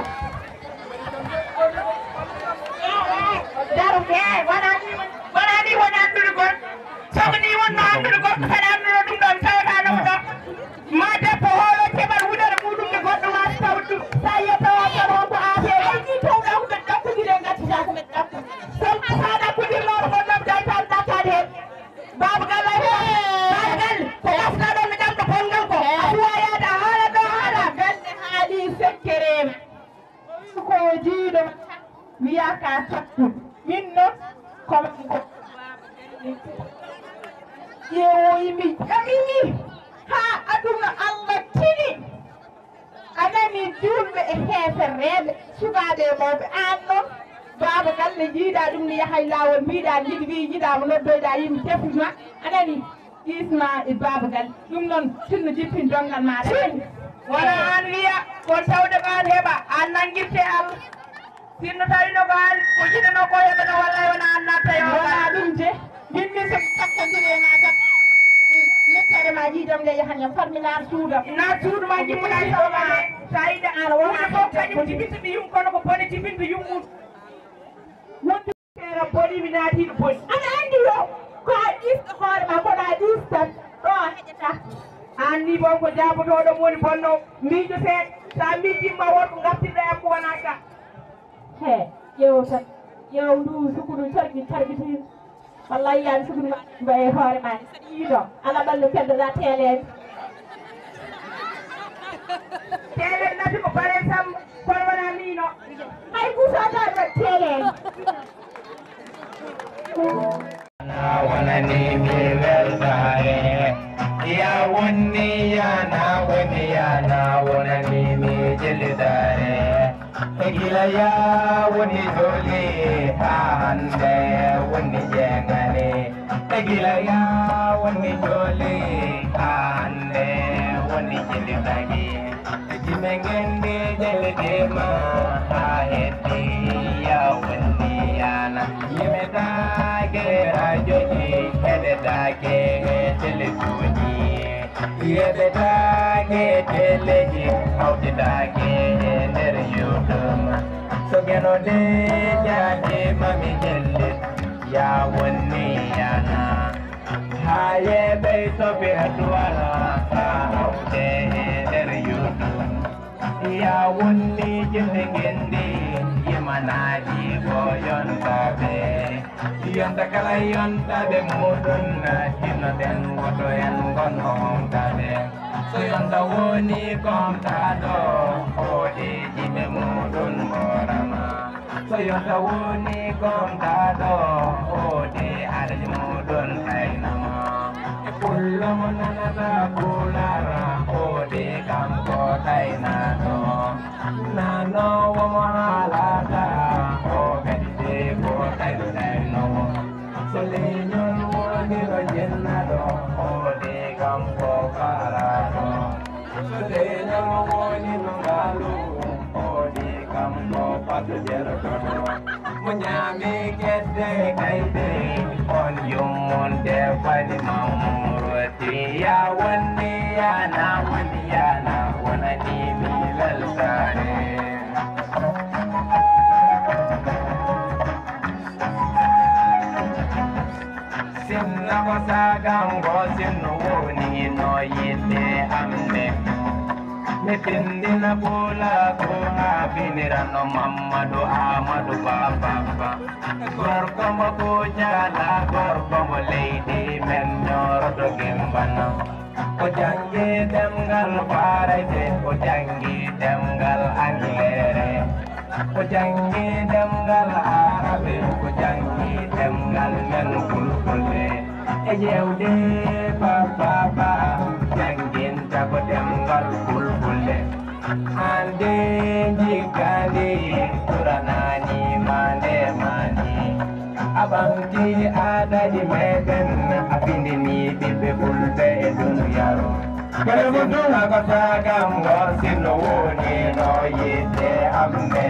Daro, eh, wona ni, wona ni woni anndude gorko. Sabu ni wonno anndude gorko, saɗa annduno ɗum ɗon, tawata no ɗon. Ma debbo hoolo keɓal wudere muɗum nde goɗɗo waasi tawde ɗum. Sa yiyata o tawa ko affaire. Ay, ni tawɗa ko ɓe ɗakkudiri en, gaccata ko ɓe ɗakku. Sabu sa ɗakkudirno ɗo ɗon ɗam daytan ɗakkade hen. Baaba gal ay ko. Baaba gal ko gafta ɗon mi ɗamɗo bongal ko. A suwa yaade a haala ɗo haala. Galle haali sekkereema. Ko jiiɗo wiya ka takku. Min noon ko ƴeewoyimi ƴamimi haa aduna Allah tini. A nani juulɓe e heefereeɓe, sukaaɓe e mawɓe. Aan noon, baaba galle, njiiɗaa ɗum ne yaha e laawol, mbiiɗaa njiɗi, wii njiɗaama, noddoyɗaa yimɓe, tefu ma. A nani? Isma e baaba galle. Ɗum noon, sinno jippin donngal maaɗa. Wona aan wiya, kon tawde ko aan heɓa, aan nanngirte Allah. Sinno tawi no ko aan ko jiɗanoo ko heɓa no walla wona aan natta yo. Wona ɗum de. Min min so takkondiri e ma tan. Mettere ma jiidam nde yahan yam far mi naar suudam. Naar suudu ma jimmuɗa e sawma. Sa yiɗa aan wona fof kañum jibinta mi yum kono ko bone jibinta yum mum. Wonde Feere boni mi naati no boni. Aɗa anndi yo ko a ɗiisto hoore ma, kono a ɗiistan ɗo a heƴata. Aan ni boom ko jaabotooɗo mo woni bonno. Miijo seeɗa. Sa miijimma worko ngartirɗa e am ko wona ka. He, ƴeew tan. Ƴeew ndu sukunu carɓi carɓitiiɗo. Wallaahi yiyaan sukunu ma mbaye hoore ma. Saɗa yiɗo. Ala ɓallo keddoɗa teeleede. Teelen nati ko Barel Samb, kono wona miino. Hay Muusa Taal teelen. Na wonani mi weltaare. Ya wonni ya na woni ya na wonani mi jellitaare. E gila ya woni doole haa hannde woni jeegaani. E gila ya woni doole haa hannde woni jellitaaki. Jime ngenndi jellitiima haa heddi ya wonni yana. Yimetaake rajoji, heɗetaake teletuuji. Yeɓetaake teleji, hawtetaake e nder YouTube. So Geno de jaɓiima mi jellit. Ya wonni yana. Haye ɓey toɓe duwala ka hawte e nder YouTube. Ya wonni jinde ngendi yimanaji ko yontaɓe. Yonta kala yontaɓe muɗum na hinno ɗen woto en gonno hontaɓe. So yonta woni kontaɗo hoɗeji ɓe muɗum morama. So yonta woni kontaɗo hoɗe alaji muɗum taynama. E pullo mo nanata kulara hoɗe kanko taynaɗo. Nanowo mo haalata o kadi de ko tawi taynowo. So leñol woni no jennaɗo hoɗe kanko faraɗo. So leñol woni no ngaalu hoɗe kanko fatu jertoɗo. Mo ñaami kedde kayde on yummunde fani mammuruti. Ya wonni yana woni yana wonani mi weltare. Sinna ko sagango sinno woni no yiɗde amde. Mi tindina pula ko ha binirano Mammadu Ahmadu Baba. Gorko mo Kucala, gorko mo leydi men ñooroto Gimbana. O janngi ɗemngal Farayse, o janngi ɗemngal Angleere, o janngi ɗemngal Arabe, o janngi ɗemngal men Fulfulde. E ƴeewde Baba Ba, jannginta ko ɗemngal Fulfulde. Hannde jiggaande ɓuranaani ma nde maani. A ɓamti aadaaji meɗen, a findini ɓiɓɓe Fulɓe e duniyaaru. Kala mo duna ko saagam ngo, sinno woni no yiɗde am nde.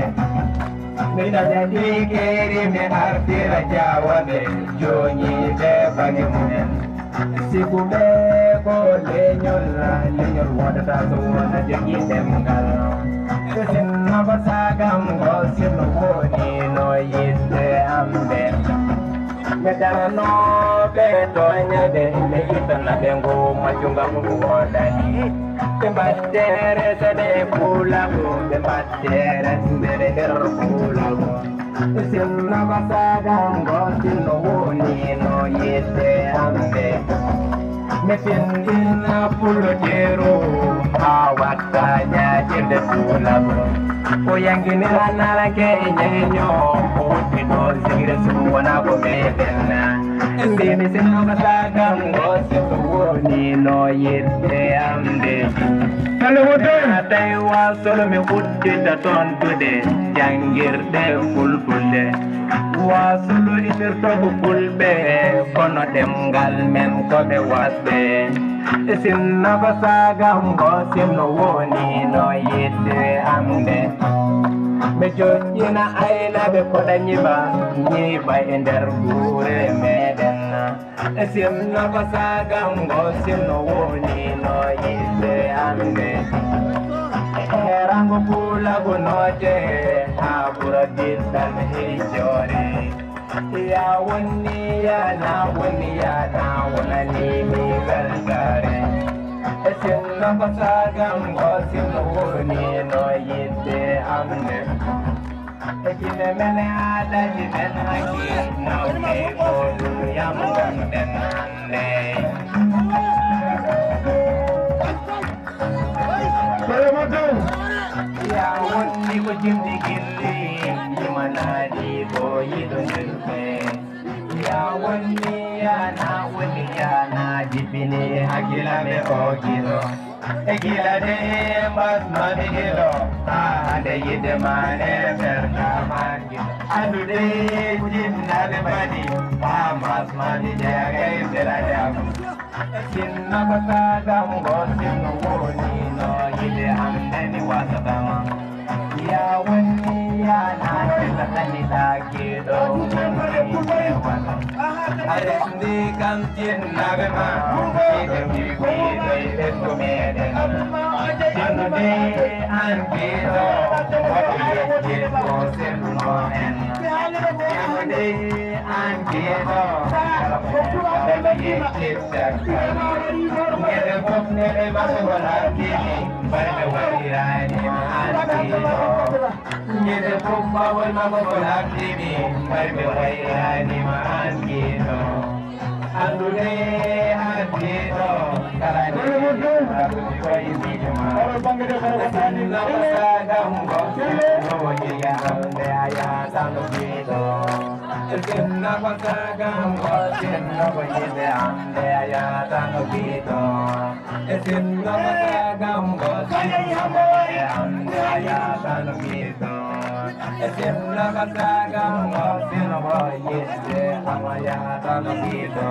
Mi daña ɗi keeri, mi artira jaawaɓe, jooñiiɓe baŋe mumen. Sikuɓe ko leñol, leñol wodata so wona jogi ɗemngal. Sinno ko saagam ngo, sinno woni no yiɗde am nde. Mi darano ɓe tooñaɓe, mi ittana ɓe ngu majjunga ngu wodani. Ɓe mbatte resede pulago, ɓe mbatte resede nder pulago. Sinno ko saagam ngo, sinno woni no yiɗde am nde. Mi findina pullo jeeru, haa watta ñaajirde pulago. O yanginira nalake ñeeño, o woɗɗi ɗo sigire sum wona ko meɗen. Mbimi sinno ko saagam ngo, sinno woni no yiɗde am nde. Kala wotto. Tawi wa solo mi uddita toon duɗe janngirɗe fulfulde. Wasulu inirto ko fulɓe, kono ɗemngal men ko ɓe wasɓe. E sinno ko saagam ngo, sinno woni no yiɗde am nde. Mi joƴƴina aynaɓe koɗa ñiɓa, ñiiɓa e nder gure meɗen. E sinno ko saagam ngo, sinno woni no yiɗde am nde. E rango pulago noote, haa ɓura diɗɗal hijjoore. Ya wonni yana, wonni yana, wonani mi weltaare. E sinno ko saagam ngo, sinno woni no yiɗde am nde. E kine men aadaji men hakkil nawde ko ɗum yam gonɗen hannde. Koye mo dow. Ya wonni ko jimɗi gilli, yimanaɗi ko yiɗondirɓe. Ya wonni yana, wonni yana, jippini hakkillaɓe ko gilo. E gila de mbasmami gilo, haa hande yiɗde ma ne ferta ma gilo. Anndude jinnaɓe mbaɗi, haa mbasmami jeya kay selade am. Sinno ko saagam ngo, sinno woni no yiɗde am nde mi wasatama. Ya wonni yana, sila tani ɗakiɗo, woni wasa. Aɗa anndi kam jinnaaɓe ma, ɓe ɓiɗo e ɓesngu meeɗen. Anndude an ɓiɗo, woto yejjit ko sirno en. Anndude an ɓiɗo, kala ko yejjit caggal. Ñande fof nene maɓɓe ko laɓɓini, mbaɗa ɓe waɗirani an ɓiɗo. Ñande fof bawol makko ko laɓɓini, mbaɗa ɓe waɗirani ma an ɓiɗo. Anndude an ɓiɗo, kala nde koye miijo ma. Sinno ko sagam go, sinno ko yiɗde am nde a yahatano ɓiɗo. Sinno ko sagam go, sinno ko yiɗde am nde a yahatano ɓiɗo. E sinno ko sagam go, sinno ko yiɗde am nde a yahatano ɓiɗo. E sinno ko sagam go, sinno ko yiɗde am a yahatano ɓiɗo.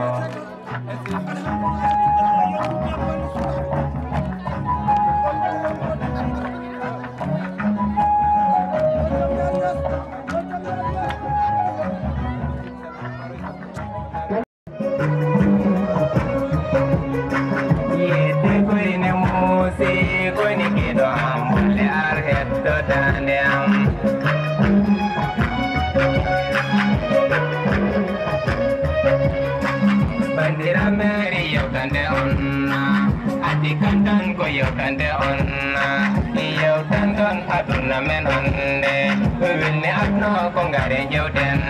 Yedde koyne muusi, koyne giɗo am, bolle ar heddo daande am. Bandiraɓe, yewtande on, addi kan tan ko yewtande on, yewtan ton aduna men hannde. Welni aduna ko ngare jewten,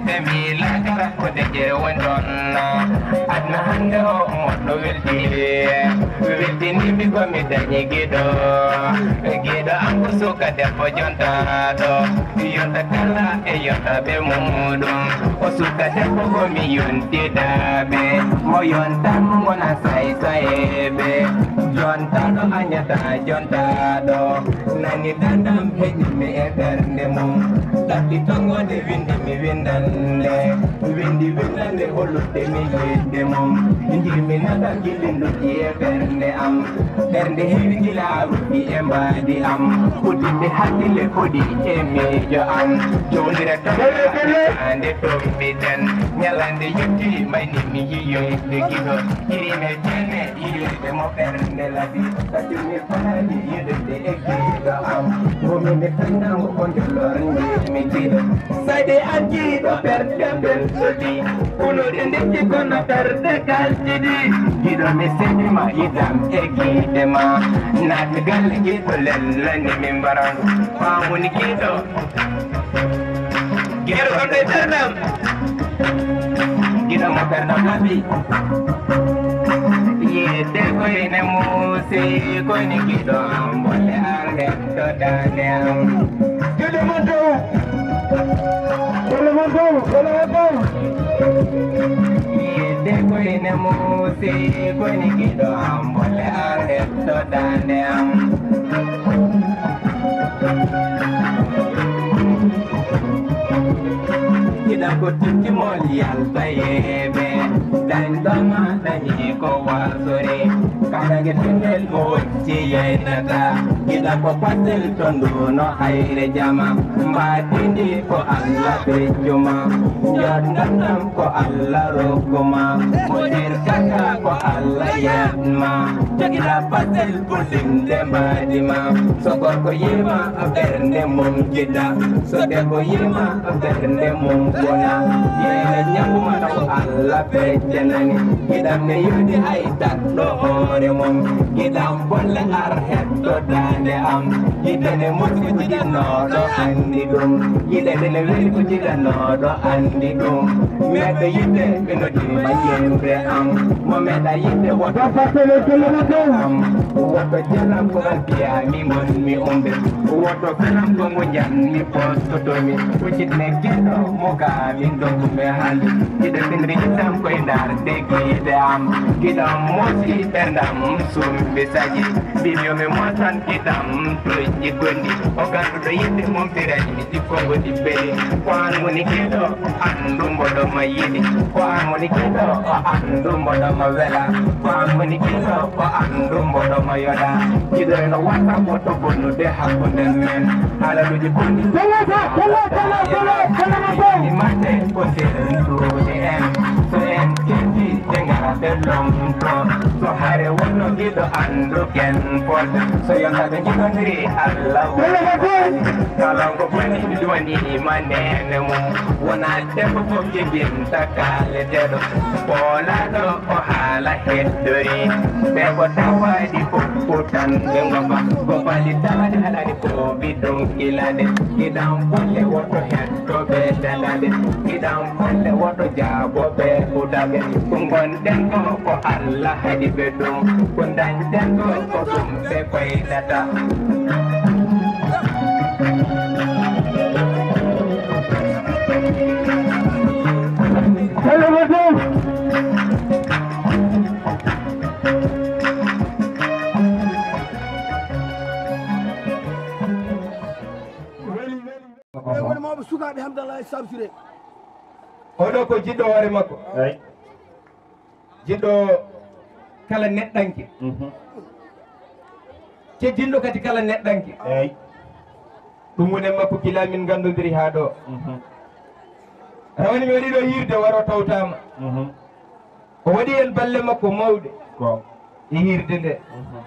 ɓe mbi lakara ko dejere woni ɗon. Aduna hannde o moɗɗo welti, weltini mi ko mi dañi giɗo. Giɗo am ko suka debbo jontaɗo, yonta kala e yontaɓe muɗum. O suka debbo ko mi yontidaɓe, mo yontan mo gona say sayeɓe. Jontaɗo añata jontaɗo, nani dandam heƴimi e ɓernde mum. Ɗaɓɓi tongonde windi mi windande, windi windande hollude mi yidde mum. Jimi nata gillinduji e ɓernde am, ɓernde heewi gila ruɗɗi e mbaadi am. Uddiɓe hakkille foɗi e miijo am. Jowndire tan ande tombiten, ñalande yotti mayni mi yiyoyde giɗo. Irime jene yiyoyde mo ɓernde labi. Satimi fanaani yiɗde e giɗo am. Womimi fannango ko njolloore mi giɗo. Sadi an giɗo ɓernde belɗo ɗi, kuluɗi ndikki kono ɓernde kalɗiɗi. Giɗo mi seɗima yiɗam e giɗe ma. Naat galle giɗo lellani mi mbaran. Famuni giɗo. Giɗo kam ɗo e ɓernam. Giɗo mo ɓernam laɓi. Yedde koyne muusi, koyne giɗo am, bolle ar heddo daande am. Giɗo mon dow. Bolle mon dow, bolle mon dow. Yedde koyne muusi, koyne giɗo am, bolle ar heddo daande am. Kiɗa ko tintimol yalta yeeɓe, dañɗoma dañi ko wasore. Kaɗa ke tindel mo wocci yaynata. Kiɗa ko pastel to nduno hayre jama. Mbatindi ko Allah feccuma. Joddanam ko Allah rokkuma. Mo jirtata ko Allah yatma. Jogiɗa pastel Ɓurtinde mbaadi ma, so gorko yiima ɓernde mum jiɗa, so debbo yiima ɓernde mum bona. Yeene ñakkuma ko Allah feccanani, giɗam ne yodi hay takɗo hoore mum. Giɗam bolle ar heddo daande am, yiɗe ne moƴƴi jiɗanooɗo anndi ɗum, yiɗe ne weli ko jiɗanooɗo anndi ɗum. Meɗɗo yiɗde ɓe noddi ma yimre am, mo meɗa yiɗde woto. Woto jalam ko albiya mi mon mi umbe. Woto felam ko mo janni postotomi. Ko jitne giɗo mo ga min do kumbe hande. Giɗo finri giɗam ko indar de giɗe am. Giɗam mosi ɓerdam sumbi saji. Bibiyo mi motan giɗam to jigondi. O ganduɗo yiɗde mum firani. Ɗi konngol ɗi mbeli. Ko an woni giɗo, anndu mboɗo ma yiɗi. Ko an woni giɗo, o anndu mboɗo ma wela. Ko an woni giɗo, o Anndu mboɗo mo yoɗa, jiɗore no wata moto bonnude hakkunde men. Halaluji bonɗi. Mate ko sirrude en. So en ketti, ɓe ngara ɓe lomto. So hare wonno giɗo anndu ken fot. So yonta ɓe jiɗondiri Allah woni. Kala ko boni mi duwani ma nene mum. Wona debbo fof jibinta kaleteɗo. Poolaɗo o haala heddori. Ɓe ko tawaɗi fof ko tan ɓe ngofa. Ko bali tawaɗi haɗani ko bidon kilade. Idan bolle woto heddo ɓe dalade. Idan bolle woto jaabo ɓe hudaɓe. Ko gonɗen ko ko Allah haɗi ɓe ɗum. Ko dañten ko ko ɗum ɓe koydata. Ɓe woni mawɓe sukaaɓe Hamdallah e Sabsire. Oɗo ko jiɗɗo hoore makko. Eyi. Jiɗɗo kala neɗɗanke. Mhm. Teddinɗo kadi kala neɗɗanke. Eyi. Ɗum woni e makko gila min nganndondiri haa ɗo. Mhm. Rawani mi waɗi ɗo yiirde waro tawtaama. Mhm. O waɗi en balle makko mawɗe. Ko. E yiirde nde. Mhm.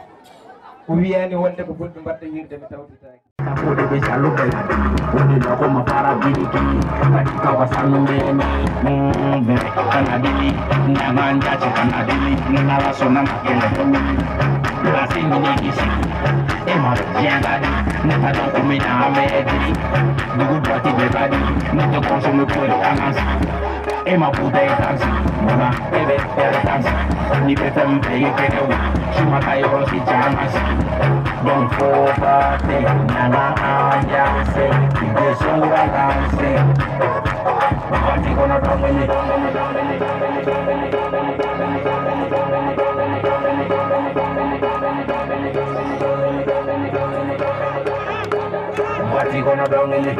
O wiyaani wonde ko goɗɗum mbaɗta yiirde mi tawtataake. Kuɗi ɓe calluɓe woni ɗo ko mo fara biliki. Kadi kawa sannu mbeni. Mm, be kana dili. Nana njace kana dili. Nana la sona makele. La sini ni kisi. E ma jenga di. Nata don kumina me di. Dugu dwati be badi. Nata konsume kore anasi. E ma puta e tansi, mona e be e tansi. Ni be fem be e kene wu, shuma ka yoro si jamas. Donc faut pas te nana ambiance, ki de sura danse. Parti kono dongoni. Parti kono dongoni.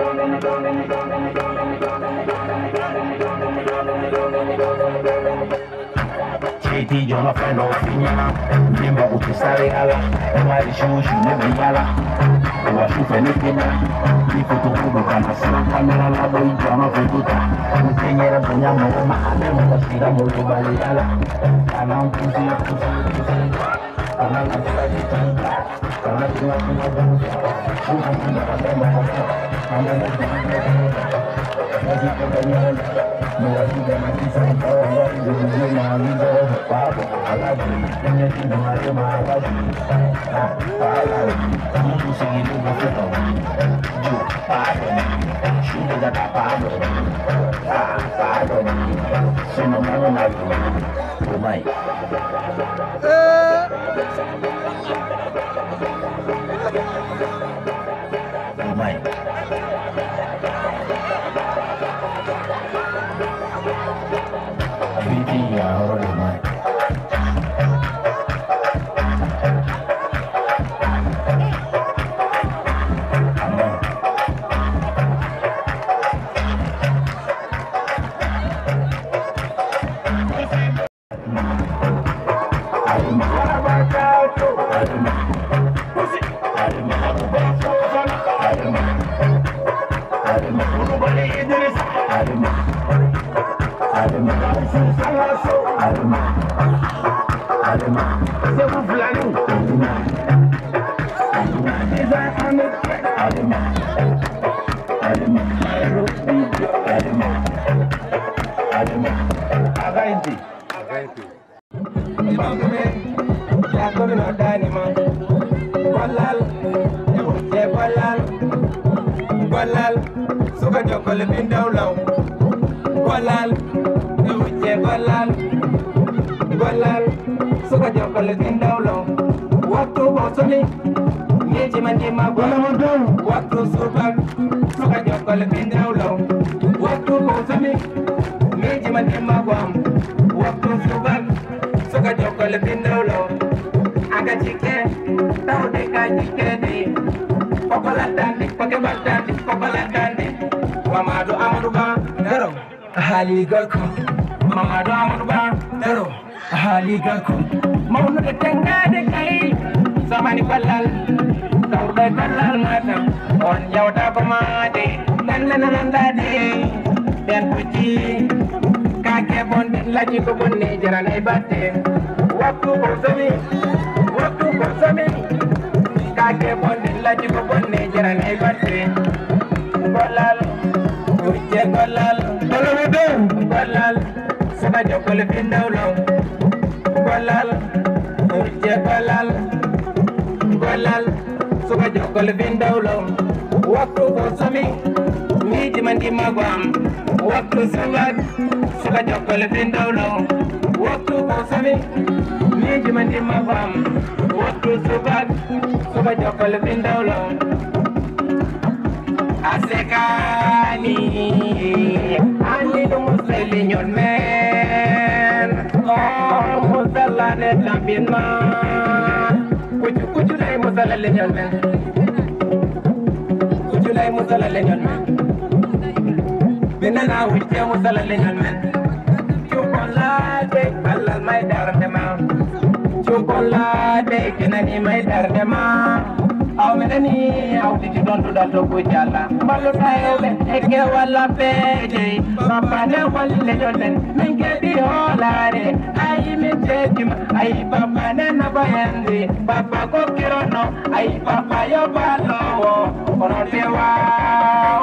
Seydi jono feno fiña. Ndimba kuti sare ala. Mari shushi ne me yala. Wa shufe ne kina. Ifutu kudu kana sila kamera la boy jono fetuta. Mutenyera bonya mo ma ane mo sira mo bali ala. Kana kusi kusi kusi. Sono mano. Umay. Umay. Biti ya horo umay. Amen. Imam Touré, yaa ko min noddaani ma. Gollal, e wujje gollal. Gollal, suka jokkol e pindaw law. Gollal, e wujje gollal. Gollal, suka jokkol e pindaw law. Waktu ko soni, ngeji ma ndima gollal. Waktu subak, suka jokkol e pindaw law. Waktu ko soni, ngeji ma ndima goam. Waktu subak, suka jokkol e pindaw law. Aga jikke, tawde ka jikke ni. Pokola dandi, poke bal dandi, pokola dandi. Mamadu Amadou Ba, Daro, Hali Gako. Mamadu Amadou Ba, Daro, Hali Gako. Mawnude tenngaade kay, samani ballal, tawɗo e ballal matam, on njawta ko maade, ɗan nana nandaade, ɓen pucci, kaake bonɗe, laaji ko bonne, jaranay batte, waktu ko somi, waktu ko somi, kaake bonɗe, laaji ko bonne, jaranay batte, gollal, hujje gollal, gollal, suka jokkol findawlo. Gollal, hujje gollal, gollal, suka jokkol findawlo. Waktu ko somi, miiji ma ndimma ko am. Waktu subak, suka jokkol findawlo. Waktu ko somi, miiji ma ndimma ko am. Waktu subak, suka jokkol findawlo. A sekaani, anndi ɗum musle leñol men. O musalla ne tambin ma. Kucu, kucu lay musalla leñol men. Kucu lay musalla leñol men. Ɓe nana hujja musalla leñol men. Cukolade, Allah may darde ma. Cukolade, kinani may darde ma. Aw mi nani, aw titi ɗon to dal to ko jala. Ballo tayoɓe, e ke walla peeje. Baba ne walle jolen, min keɓi hoolaare. Ayi min teddima, ayi baba ne nafa hende. Baba ko kirono, ayi baba yo balowo. Kono tewa,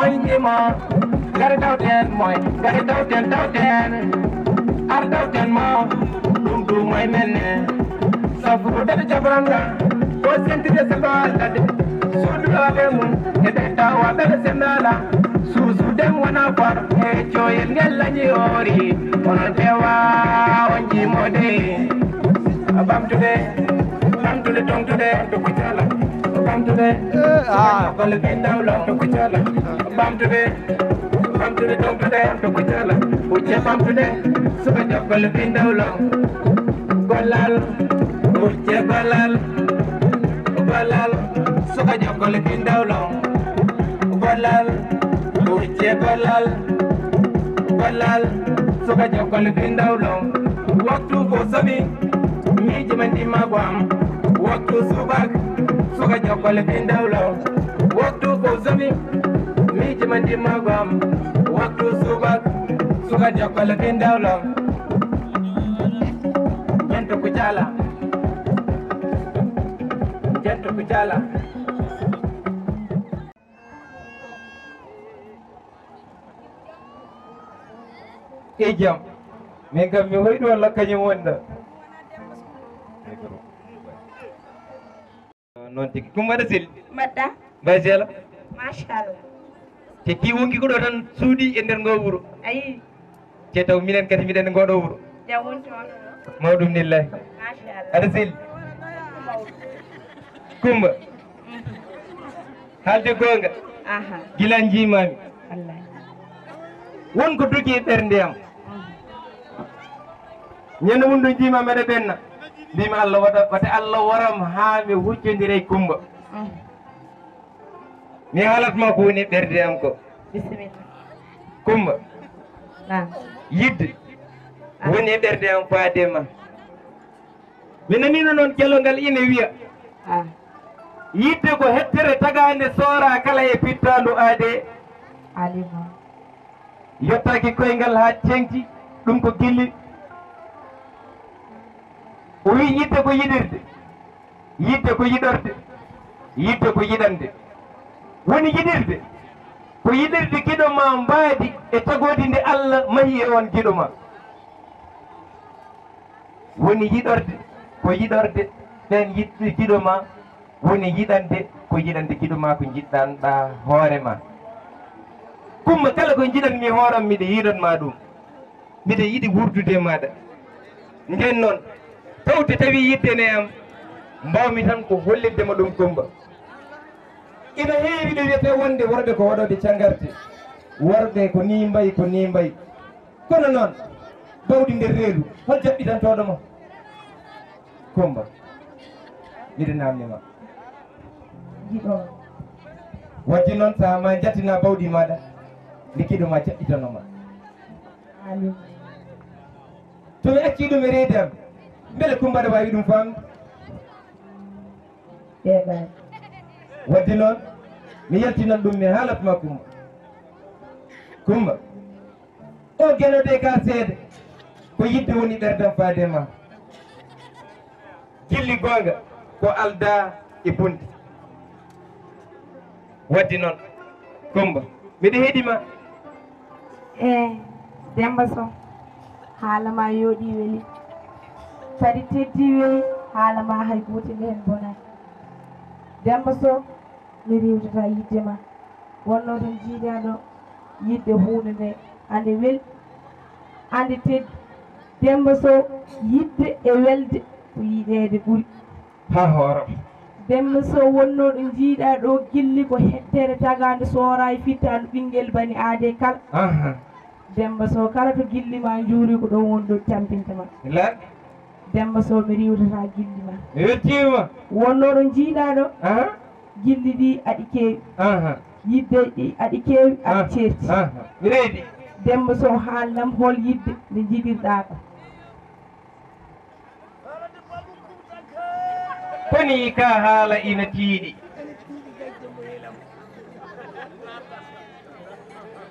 on jimo. Gari tawten moy, gari tawten, tawten. Ar tawten mo, ɗum ɗum moy menne. Safu ko dade jabranga, ko sentide sabal dade. Suuduɗo ade mum, e ɓe tawa ɓe ɓe sendala. Suusu dem wona far, e coyel ngel lañi ori. Onon tewa, on jimode. Bamtude, bamtude, tongtude, to kucala. Bamtude, ah. Golle bindawlo, to kucala. Bamtude, bamtude, tongtude, to kucala. Ucce bamtude, suka jokkol bindawlo. Gollal, ucce gollal, gollal, suka jokkol bindawlo. Gollal, ucce gollal, gollal, suka jokkol bindawlo. Waktu ko somi, miiji ma ndimma ko am. Waktu subak, suka jokkol bindawlo. Waktu ko somi, miiji ma ndimma ko am. Waktu subak, suka jokkol bindawlo. Jento ko jala. Jento ko jala. E jam. Min kam mi hoyɗo walla kañum wonɗo. Noon tigi. Ɗum waɗa sel. Mbaɗɗa? Mbay sela? Machallah. Te ki wonki ko ɗo tan suuɗi e nder ngo wuro. Ayi. Te taw minen kadi miɗen e ngoɗo wuro. Jam woni toon. Mawɗum nillahi. Machallah. Aɗa sel. Kumba. Mhm. Haalde goonga. Aha. Gila njiimaami. Wallahi. Won ko dogi e ɓernde am. Mhm. Ñande wondu njiima mbeɗa ɓenna. Mbimi Allah wata, wata Allah waram haa mi huccondira e Kumba. Mhm. Mi haalat ma ko woni e ɓernde am ko. Bisimilla. Kumba. Naam. Yidde. Ah. Woni e ɓernde am faade ma. Mi nanino noon kelongal ina wiya. Ah. Yidde ko hettere tagaande soora kala e pittaandu aade. Alima. Yottaaki koyngal haa ceŋti, ɗum ko gilli. O wiyi yidde ko yiɗirde. Yidde ko yiɗorde. Yidde ko yiɗande. Woni yiɗirde. Ko yiɗirde giɗo ma mbaadi e tagoodi nde Allah mahi e on giɗo ma. Woni yiɗorde. Ko yiɗorde ɓeen yiɗɓe giɗo ma. Woni yiɗande. Ko yiɗande giɗo ma ko njiɗɗanɗa hoore ma. Kumba kala ko njiɗanmi hooram miɗo yiɗan ma ɗum. Mbiɗa yiɗi wuurdude e maaɗa. Ndeen noon, tawde tawi yiɗde ne am, mbaawmi tan ko hollitde ma ɗum Kumba. Ina heewi ɗo wiyetee wonde worɓe ko waɗooɓe cangarte. Worɓe ko nii mbayi, ko nii mbayi. Kono noon, bawɗi nder reedu, hol jaɓɓitantooɗo mo? Kumba, miɗa naamni ma. Giɗo. Wajji noon, sahaa ma njattina bawɗi maaɗa, nde giɗo ma jaɓɓitano ma. Amin. To mi accii ɗum e reedu am, Mbele Kumba aɗa waawi ɗum faamde? Ɓeeɓaani. Wadde noon, mi yaltinan ɗum, mi haalat ma Kumba. Kumba, o Geno de ka seede, ko yidde woni ɓerdam faade ma. Jilli goonga, ko aldaa e bonde. Wadde noon, Kumba, miɗo heɗi ma. Eey, Demmba Soh, haala ma yooɗi weli. Kadi teddi weli, haala ma hay gootel heen bonaani. Demmba Soh, mi riiwtata yidde ma. Wonnoo ɗum jiidaa ɗo, yidde huunde nde, ande weli, ande teddi. Demmba Soh, yidde e welde ko yiɗeede ɓuri. Haa hooram. Demmba Soh, wonnoo ɗo njiiɗaa ɗo gilli ko hettere tagaande sooraay fittaandu ɓinngel bani aadee kala. Aha. Demmba Soh, kala to gilli ma njuuri ko ɗo woni ɗo tampinta ma. Ila. Demmba Soh, mi riiwtata gilli ma. Mi weltiima. Wonnoo ɗo njiiɗaa ɗo. Aha. Gilli ɗi aɗi keewi. Aha. Yidde ɗi aɗi keewi, aɗi Ah, ceerti. Aha. Mi reydi. Demmba Soh, haalnam hol yidde nde njiɗirɗaa ka. Koni ka haala ina tiiɗi.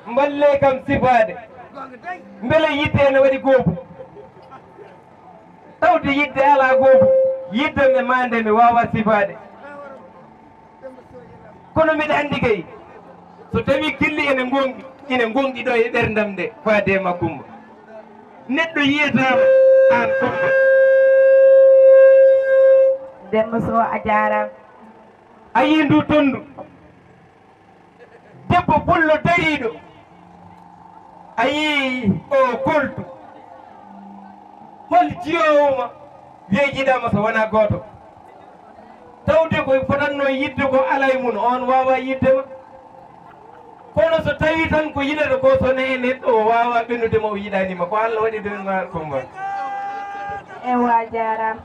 Mballe kam sifaade. Mbele yitte ene waɗi goobu. Tawde yidde alaa goobu. Yidde mi maande mi waawa sifaade. Kono mbiɗa anndi kay, so tawii gilli ene ngonɗi, ene ngonɗi ɗo e ɓerndam nde, faade ma Kumba. Neɗɗo yiyataama aan Kumba. Demmba Soh, a jaaraama. A yii ndu tonndu. Debbo pullo dariiɗo. A yii o koltu. Hol jiyoowo ma? Weejiɗaama so wonaa gooto. Tawde ko fotannoo yiɗde ko alaa e mum, oon waawaa yiɗde ma. Kono so tawii tan ko yiɗata ko, so nee neɗɗo o waawaa ɓennude ma, o yiɗaani ma, ko Allah waɗi ɗum ma, Kumba. Ewa, jaaraama.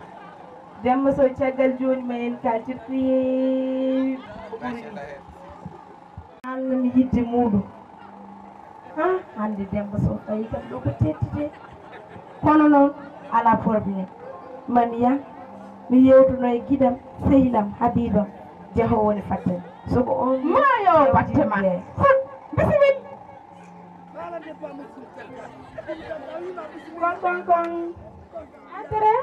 Demmba Soh, caggal jooni ma en kaaltirtu heewi ko ɓuri ɗum. Haalnam yidde muuɗum. Ah, hannde Demmba Soh fayi kam ɗo ko teddite. Kono noon, alaa problème. Mami yah, mi yeewtono e giɗam, sehilam, Habibam, jahoowo ne fattani. So ko on maayo batte ma. Bisimilla. Kon, kon, kon. Entrée,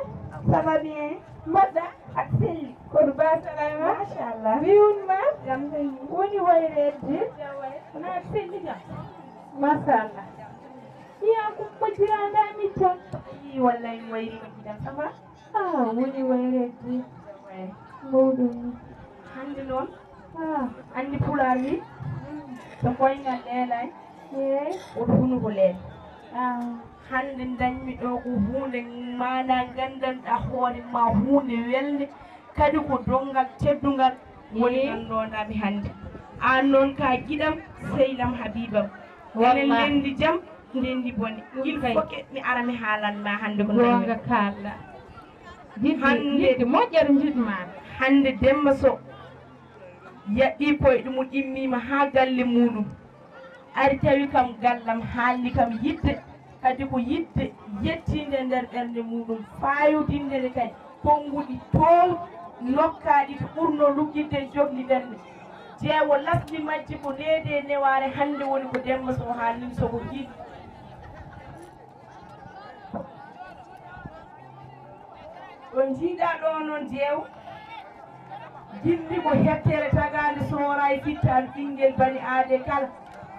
ça va bien? Mbaɗɗa? Aɗa selli. Koɗo ba salama? Machallah. Riwun ma? Jam tan. Woni wayreede? Jam waay. Na aɗa selli jam? Machallah. Iya ko majjiraɗa min toon? Ii, wallay mi wayriima giɗam. Ça va? Ah, woni wayreede. Jam waay. Mawɗum. Hannde noon, ah, anndi Pulaar wi, so koyngal leelaay, eey, woto hunuko leen. Ah. Hannde ndañmi ɗo ko huunde maanaa, nganndanɗaa hoore ma, huunde welnde, kadi ko donngal teddungal woni Eey. Ɗon ɗo mi hannde. Aan noon ka giɗam, sehil am, habibam. Enen Wallaahi. Ndenndi jam, ndenndi bone. Ɗum Il kay. Faut que mi ara mi haalan ma hannde ko ndañmi. Goonga kaalɗa. Jiɗɗi, Hannde. Jiɗɗi moƴƴere njiɗ ma. Hannde Demmba Soh yaɓɓii koyɗe mum, immiima haa galle muuɗum. Ari tawi kam gallam, haalni kam yiɗde, kadi ko yiɗde yettiinde nder ɓernde muuɗum, faayodinde nde kadi konnguɗi toowɗi nokkaaɗi to ɓurnoo luggiɗde, jogli ɓernde. Jeewo lasli majji ko needi e newaare, hannde woni ko Demmba Soh haalni, so ko yiɗi. Ɗo njiiɗaa ɗoo noon, jeewo, gilli ko hettere tagaande sooraay fittaandu ɓinngel bani aadee kala.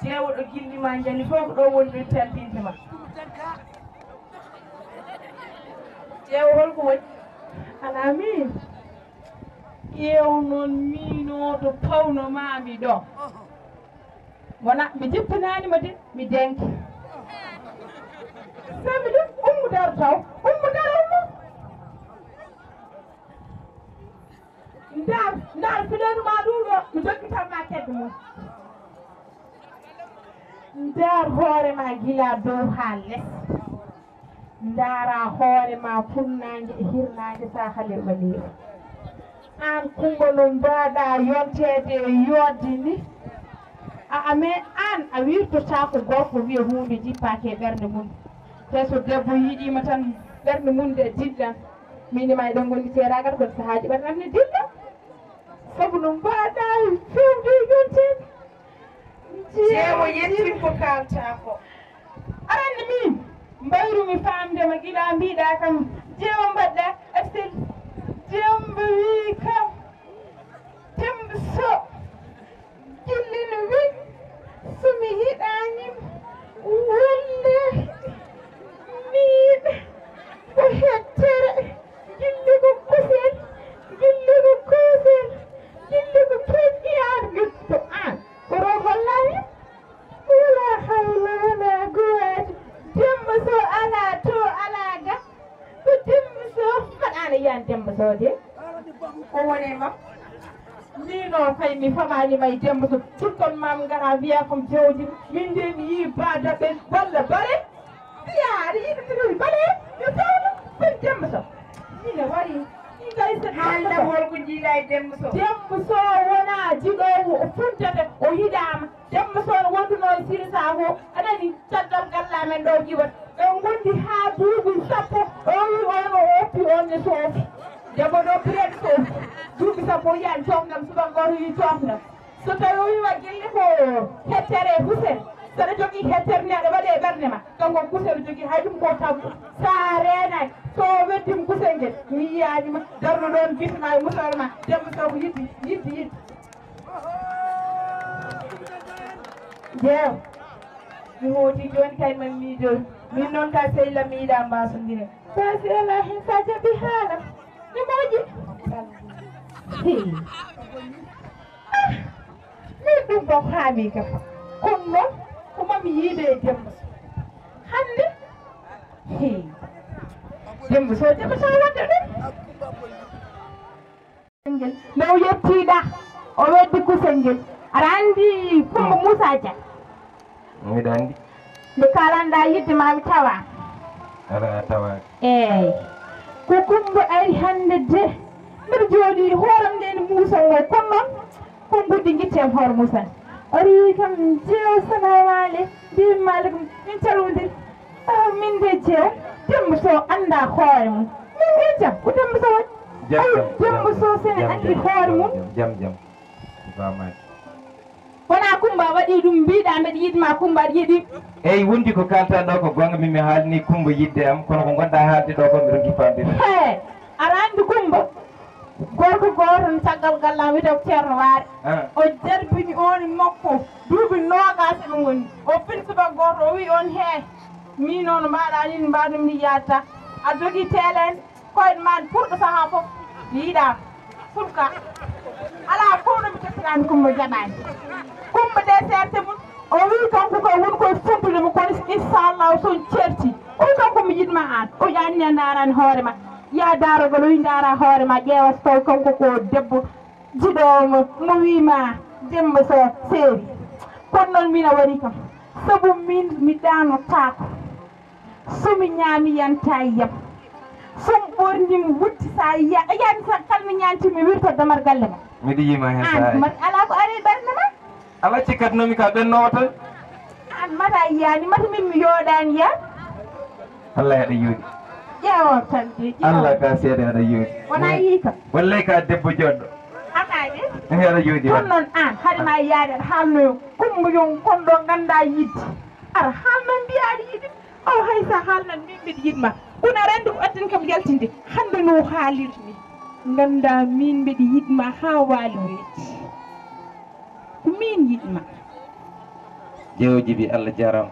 Jeewo, ɗo gilli maa njani fof ko ɗo woni ɗo tampinde ma. Jeewo, hol ko woni? Alaa miin. Ƴeew noon miinoo to pawno maa mi ɗo. Wona, mi jippinaani ma de, mi denki. Sami ɗum, ummu daro taw, ummu daro, ummu. Ndar, ndar fileenu ma ɗum ɗo, mi jokkitan ma kedde mum. Ndar hoore ma gila dow haa les. Ndaara hoore ma funnaange e hirnaange, saaha nder ɓaleeru. Aan Kummba no mbaaɗa yonteede e yooɗde ni? A, a, mais aan a wirtotaako gorko wiya huunde jippaaki e ɓernde mum. Te so debbo yiɗiima tan ɓernde mum nde dillan. Min e ma eɗen ngondi ceeraagal kono sahaaji ɓaɗan ne dilla. Sabu no mbaɗa fewde e yonteede. Jeewo yettin ko kaalta ko. Aɗa anndi min mbayrumi faamde ma gila mbiɗa kam jeewo mbaɗɗa Excel. Jeewo mbo wii kam Demba Sow. Jilli no wii so mi yiɗaani walla miin ko hettere jilli ko kusel jilli ko kusel jilli ko keƴƴi aan gitto aan ko rogollaani wala hawla wala guwata Demba Sow alaa to alaa ga ko Demba Sow mbaɗaano yiyaan Demba Sow de ko woni ma Min o kay mi famaani may Demba Sow. Ɗum ɗon mam ngara mbiya kam jawdi min de mi yii ba daɓɓe walla bare. Mbiya aɗa yiɗi tiri bare yo tawno kon Demba Sow. Ina wari. Ɗi kay so Demba Sow. Haalna hol ko jiiɗa e Demba Sow. Demba Sow wona jiɗoowo o funtata o yiɗaama. Demba Sow no wonduno e Siri Saho. Anani caggal galla men ɗo jiwat. Ɓe ngondi haa duuɓi sappo o wi on o oppi on ne soofi. Debbo ɗo bireɗe soofi. Duuɓi sappo o yiyan cofnam subaka goto wi cofnam. So tawi o wi wa gelle ko hettere Hussein. Saɗa jogii hettere nde aɗa waɗe ɓernde ma. Kanko Hussein jogii hay ɗum ko tabbu. Sa reenaaki so o weddima Hussein ngel mi yiyaanima darno ɗon bisma e musoro ma Demba Sow ko yidde yidde yidde. Jeew mi hooti jooni kay man miijo min noon ka sehila mi yiɗa mbasondire. Sa sehila hen sa jaɓi haala mi moƴƴi. Min ɗum ɗo haami kam kono noon ko mami yiide e Demba Sow hannde. Demba Sow Demba Sow wadde ɗum. Ngel nde o yettiɗa o weddi kusel ngel aɗa andi Kumba Moussa Dia. Miɗa andi. Nde kalanɗa yidde ma mi tawa. Ala a tawa. Eyyi ko Kumba ari hande de mbiɗa jooɗi hooram nde ne muusa o kono noon ko mbuddi guitte am hoore muusa o rewi kam jeew salamu aleykum mbimi maaleykum min calwodiri. Ah, min de jeew Demba Sow annda hoore mum min de jam ko Demba Sow waɗi. Ay Demba Sow sene andi hoore mum. Jam jam. Bamaki. Wona Kumba waɗi ɗum mbiɗa mbeɗa yiɗma Kumba aɗa yiɗi. Eyyi wondi ko kalta ɗo ko gonga min mi haalni Kumba yidde am kono ko gonɗa haalde ɗo ko mbiɗo gippa mbir. He aɗa andi Kumba. Gorko gooto no caggal gallam wiyetee ko Ceerno Waare. O jarbini oon e makko duuɓi noogaas eɓe ngoni. O fini subaka gooto o wii oon hee min noon no mbaɗa ni no mbaɗumi ni yaadata. Aɗa jogii teeleende koyɗe maa ne purɗo sahaa fof yiiɗaama. Fulka alaa fof no mi tottiraani Kumba jaɓaani. Kumba de seerte mum o wii kanko ko woni koye funtude mo kono inchallahu so on ceerti o wi kanko mi yiɗma aan o ƴaanni a ndaaraani hoore ma. Yaa daarogal o wi ndaara hoore ma ƴeewa so tawi kanko ko debbo jiɗoowo mo mo wii ma Demba Sow seeri. Kono noon min a warii kam sabu min mi ɗaanotaako. So mi ñaami yanta yiyam so mi ɓorni mi wutti sa yiya a yiyaani sa kala mi ñaanti mi wirta damar galle ma. Miɗo yiima heen an sahaa mat alaa ko ari ɓernde ma. Alaa cikkatnoomi ka ɓennoowo tan. An mata yiyaani mata min mi yooɗaani ya. Allah aɗa yooɗi. Ƴeewo tan de ƴeewo. Allah ka seede aɗa yooɗi. Wona yii kam. Wallay ka debbo joɗɗo. Amaade. Aɗa yooɗi kono noon an haɗa ma yaade aɗa haalnoyo kumba yon kon ɗo ngannda yidde. Aɗa haalno mbiya aɗa yiɗi. O hay sa haalnan min mbiɗa yiɗma. Kono aɗa anndi ko addan kam yaltinde hannde no haalirmi. Ngannda min mbiɗa yiɗma haa waali weeti. Ko min yiɗma. Jeewo jibi Allah jarama.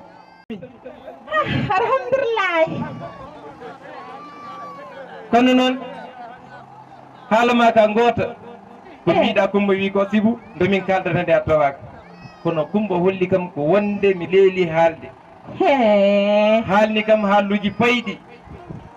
Ah, alhamdulillahi. Kono noon haala ma ka goota ko mbiɗa Kumba wi ko sibu nde min kaldata nde a tawaka. Kono Kumba holli kam ko wonde mi leeli haalde. Hee. Haalni kam haalluuji payɗi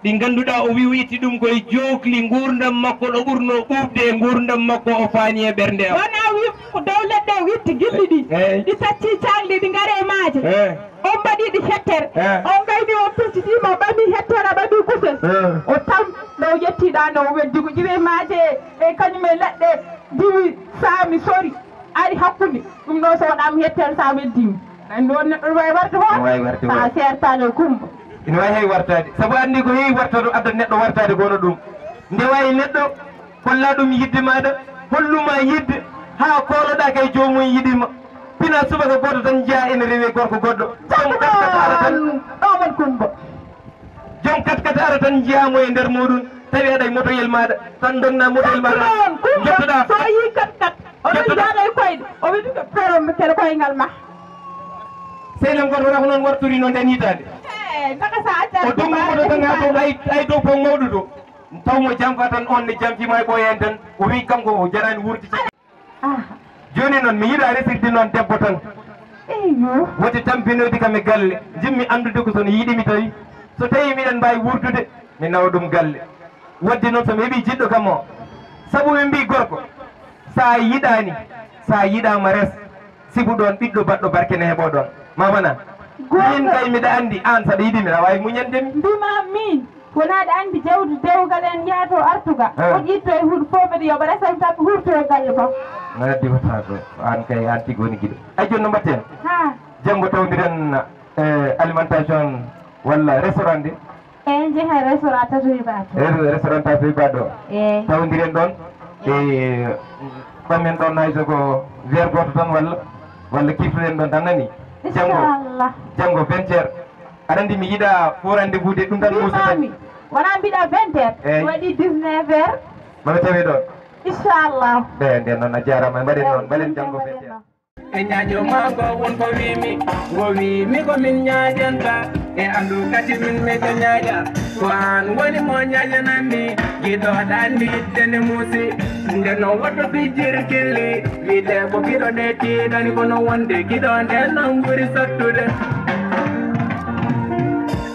ɗi ngannduɗaa o wi o itti ɗum koye jookli nguurndam makko ɗo ɓurnoo ɓuuɓde e nguurndam makko o faani e ɓernde am. Wona wi ko dow leɗɗe o itti gilɗi ɗi. Eey. Ɗi tacci caangli ɗi ngari e maaje. Eey. O mbaɗi ɗi hettere. Eey. O ngayni o peccitima o ɓami hettere ɓami kusel. Eey. O tam ɗo o ƴettiɗa nde o weddi ko ƴiwe maaje e kañum e leɗɗe diwi saami sori. Ari hakkunde ɗum ɗo so waɗama hettere sa weddimi. Andi on neɗɗo no wawi warde hoore. Wawi warde sa sertani e kumba. Ina wawi hay wartade sabu andi ko heewi warta ɗum adda neɗɗo wartade gono ɗum. Nde waawi neɗɗo, kolla ɗum yiɗde maaɗa, hollu ma yiɗde, haa kooloɗaa kay joomum yiɗi ma. Pina subaka gooto tan njiyaa ene rewi e gorko goɗɗo. Joom katkata ara tan. Ɗo mon Kumba. Joom katkata ara tan njiyaa mo e nder muɗum, tawi aɗa e motoyel maaɗa, tan ndogna motoyel maaɗa. Ɗon Kumba, njottoɗaa. So a yii katkat, oɗon Njottoɗaa. Njaada e koyɗe, o wiɗi ko perom kene koyngal ma. Sehil am gooto wona ko noon wartori noon nden hitaande. Eh, naka sa acca O dogna moto tan haa to ay, ay dow pont mawɗo to. Taw mo jamfa tan, on ne jamfima e ɓooyani tan, o wi kanko o jarani wuurde caggal. Ah. Jooni noon mi yiɗa resirde noon debbo tan. Eyyo. Woti tampinoyde kam e galle, njiɗmi anndude ko so no yiɗimi tawi. So tawi miɗen mbaawi wuurdude, mi nawa ɗum galle. Wadde noon so mi heɓii jiɗɗo kam o, sabu ɓe mbii gorko, sa yiɗaani, sa yiɗaama res, sibu ɗoon ɓiɗɗo baɗɗo barke ne heɓoo ɗoon. Mamana, Goonga. Miin kay miɗa anndi aan saɗa yiɗi mi, aɗa waawi muñande mi. Mbima miin, wonaa aɗa anndi jawdi dewgal en yaato artuga. Eh. On itto e huɗo fof mbeɗa yoɓa resam tan hurto e galle ma. Mbeɗa diwata ko aan kay aan tigi woni giɗo. Ay jooni no mbaɗten? Ha. Janngo tawndiren, eh, alimentation walla restaurant de. Eyi, njehe restaurant Tatoiba to. Re-, restaurant Tatoiba ɗo. Eyi. Tawndiren ɗon. Eyi. E ɓamen ɗon hay so ko verre gooto tan walla, walla kiftoɗen ɗon tan nani. Janngo, Inchallah. Janngo vingt heures. Aɗa anndi mi yiɗa fo rendez-vous de ɗum tan muusa tan. Mbimami, wona mbiɗa vingt heures. Eyi. Waɗi dix-neuf heures. Maɓe tawi ɗon. Inchallah. Ɓe nden noon a jaaraama, mbaɗen noon, mbaɗen janngo vingt heures. E ñaajo maako won ko wiimi, o wiimi ko min ñaajanta, e anndu kadi min miɗo ñaaja. Ko aan woni mo ñaajananmi, giɗo aɗa anndi yiɗde nde muusi. Nde no woto pijjiri killi, wiide ko giɗo nde tiiɗani, kono wonde giɗo nde noon ɓuri sattude.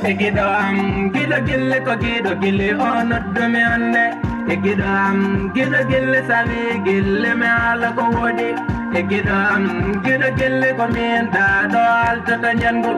E giɗo am, giɗo gille ko giɗo gille o noddumi hannde. E giɗo am, giɗo gille sawi gille mi haala ko woodi. E giɗo am, giɗo gille ko min daaɗo haaltata ñanngo.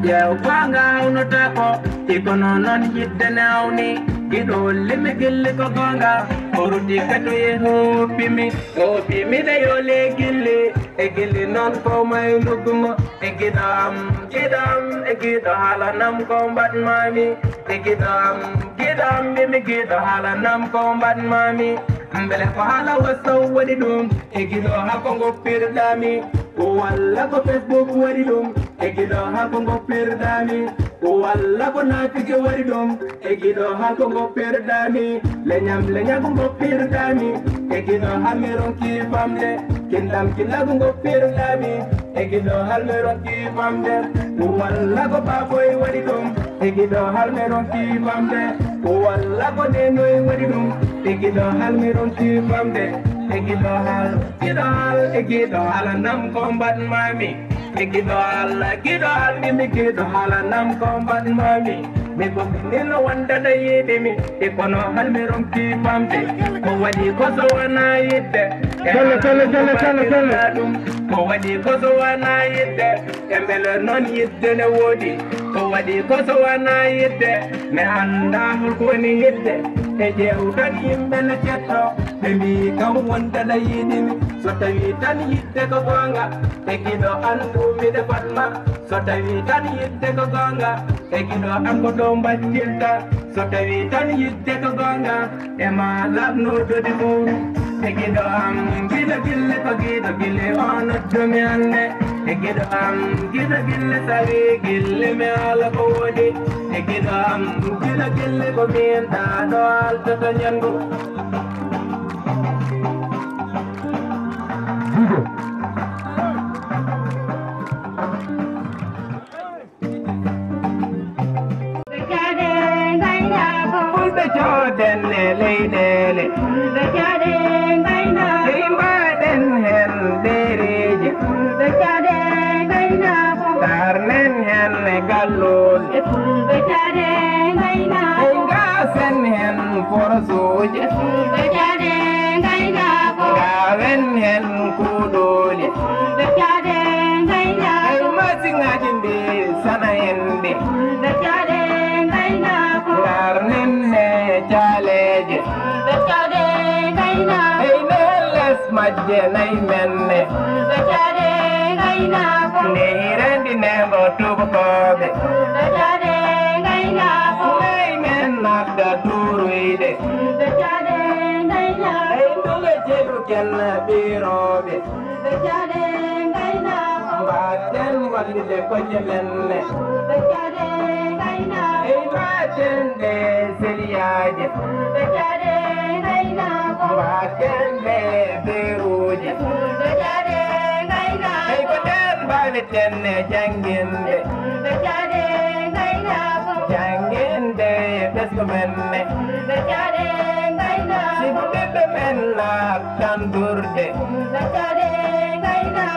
Ƴeew goonga hawnotako, e kono noon yiɗde ne hawni. Giɗo hollimi gille ko goonga, o rutti kadi o hoppi mi. O hoppi mi de yo le gille, e gille noon ko may nuggumo. E giɗo am, giɗo am, e giɗo haalanam ko mbaɗmami. E giɗo am, giɗo am, mbimi giɗo haalanam ko mbaɗmami. Mbele ko haala WhatsApp waɗi ɗum? E giɗo haa ko ngoppirɗami? Walla ko Facebook waɗi ɗum? E giɗo haa ko ngoppirɗami? Walla ko naafike waɗi ɗum? E giɗo haa ko ngoppirɗami? Leñam leña ko ngoppirɗami? E giɗo haa mi ronki famde? Kinɗam kinɗa ko ngoppirɗami? E giɗo hal mi ronki famde? Walla ko baaboy waɗi ɗum? E giɗo hal mi ronki famde? Walla ko nenoy waɗi ɗum? E giɗo hal mi ronki famde? E giɗo hal, giɗo hal, e giɗo haalanam ko mbaɗmami? E giɗo Allah, giɗo hal, mbimi giɗo haalanam ko mbaɗmami? Mi fof ni no wonda ɗo yiɗimi, e kono hal mi ronki famde. Ko waɗi ko so wona yiɗde? E Tele, tele, tele, tele, tele. Ɗum ko waɗi ko so wona yiɗde? E mbele noon yiɗde ne woodi? Ko waɗi ko so wona yiɗde? Mi annda holko woni yiɗde. E ƴeew tan yimɓe no cetto, ɓe mbii kam wonta ɗa yiɗimi. So tawi tan yiɗde ko goonga, e giɗo anndu miɗo fadma. So tawi tan yiɗde ko goonga, e giɗo an ko ɗo mbattirta. So tawi tan yiɗde ko goonga, e ma laɓno dodi fof. E giɗo am, giɗo gille ko giɗo gille o noddumi hannde. E giɗo am, giɗo gille sawi gille mi haala ko woodi. E giɗo am, giɗo gille ko min ɗa ɗo haaltata ñanngo. Dido. Fulɓe cooden e leyɗeele. Fulɓe cooden ngaynaako. Sey mbaɗen heen ɗereeji. Fulɓe cooden ngaynaako. Darnen heen e galluule. E fulɓe cooden ngaynaako. Sey ngaasen heen forsuuji. E fulɓe cooden ngaynaako. Ngaawen heen kuuɗooli. E fulɓe cooden ngaynaako. Sey masiŋaaji mbii sana en ɗi. Fulɓe cooden ngaynaako. Ngarnen ne caaleeje. Fulɓe cooden ngaynaako. Ey ne les majje nayi men ne. Fulɓe cooden ngaynaako. Nde hirendi ne ngo tubakooɓe. Fulɓe cooden ngaynaako. Nayi men nadda duuroyde. Fulɓe Ken ɓirooɓe. Mbaɗten wallude kocce men ne. Ey mbaɗten ɗe seliyaaje. Mbaɗten ɗe beruuje. Ey ko nden mbaaweten ne jannginde. Jannginde ɓesngu men ne. Sibu ɓiɓɓe men naat tan durde.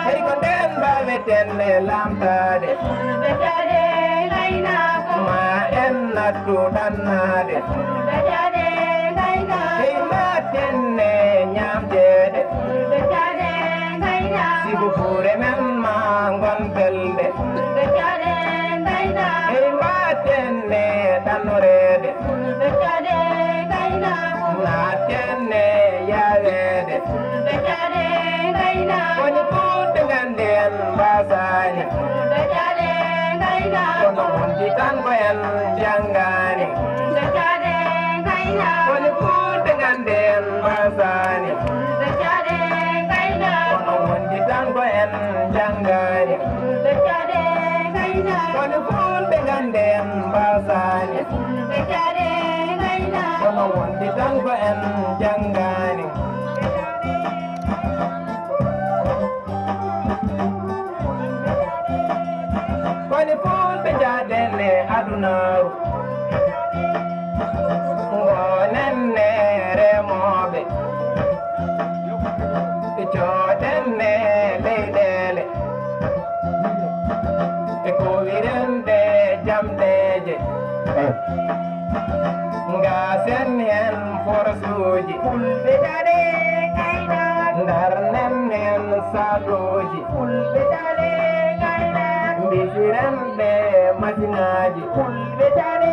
Hey ko nden mbaaweten ne lamtaade. Ma en nattu ɗannaade. Hey mbaɗten ne ñaamteede. Sibu buure men ma ngon belde. Hey mbaɗten ne ɗannoreede. Natten ne yaweede. Woni fulɓe ngannden mbasaani. Kono wonti tan ko en janngaani. Woni fulɓe ngannden mbasaani. Kono wonti tan ko en janngaani. Woni fulɓe ngannden mbasaani. Kono wonti tan ko en janngaani. Koni fulɓe njaaden e adunaaru. Ngonen ne remooɓe. Jooɗen ne leyɗeele. E kowiren ɗe jamɗeeje. Ngasen heen forasuuji. Fulɓe daɗe kayɗa. Ndarnen heen saaluuji. Fulɓe daɗe kayɗa. Mbisiren ɓe masinaaji. Fulɓe daɗe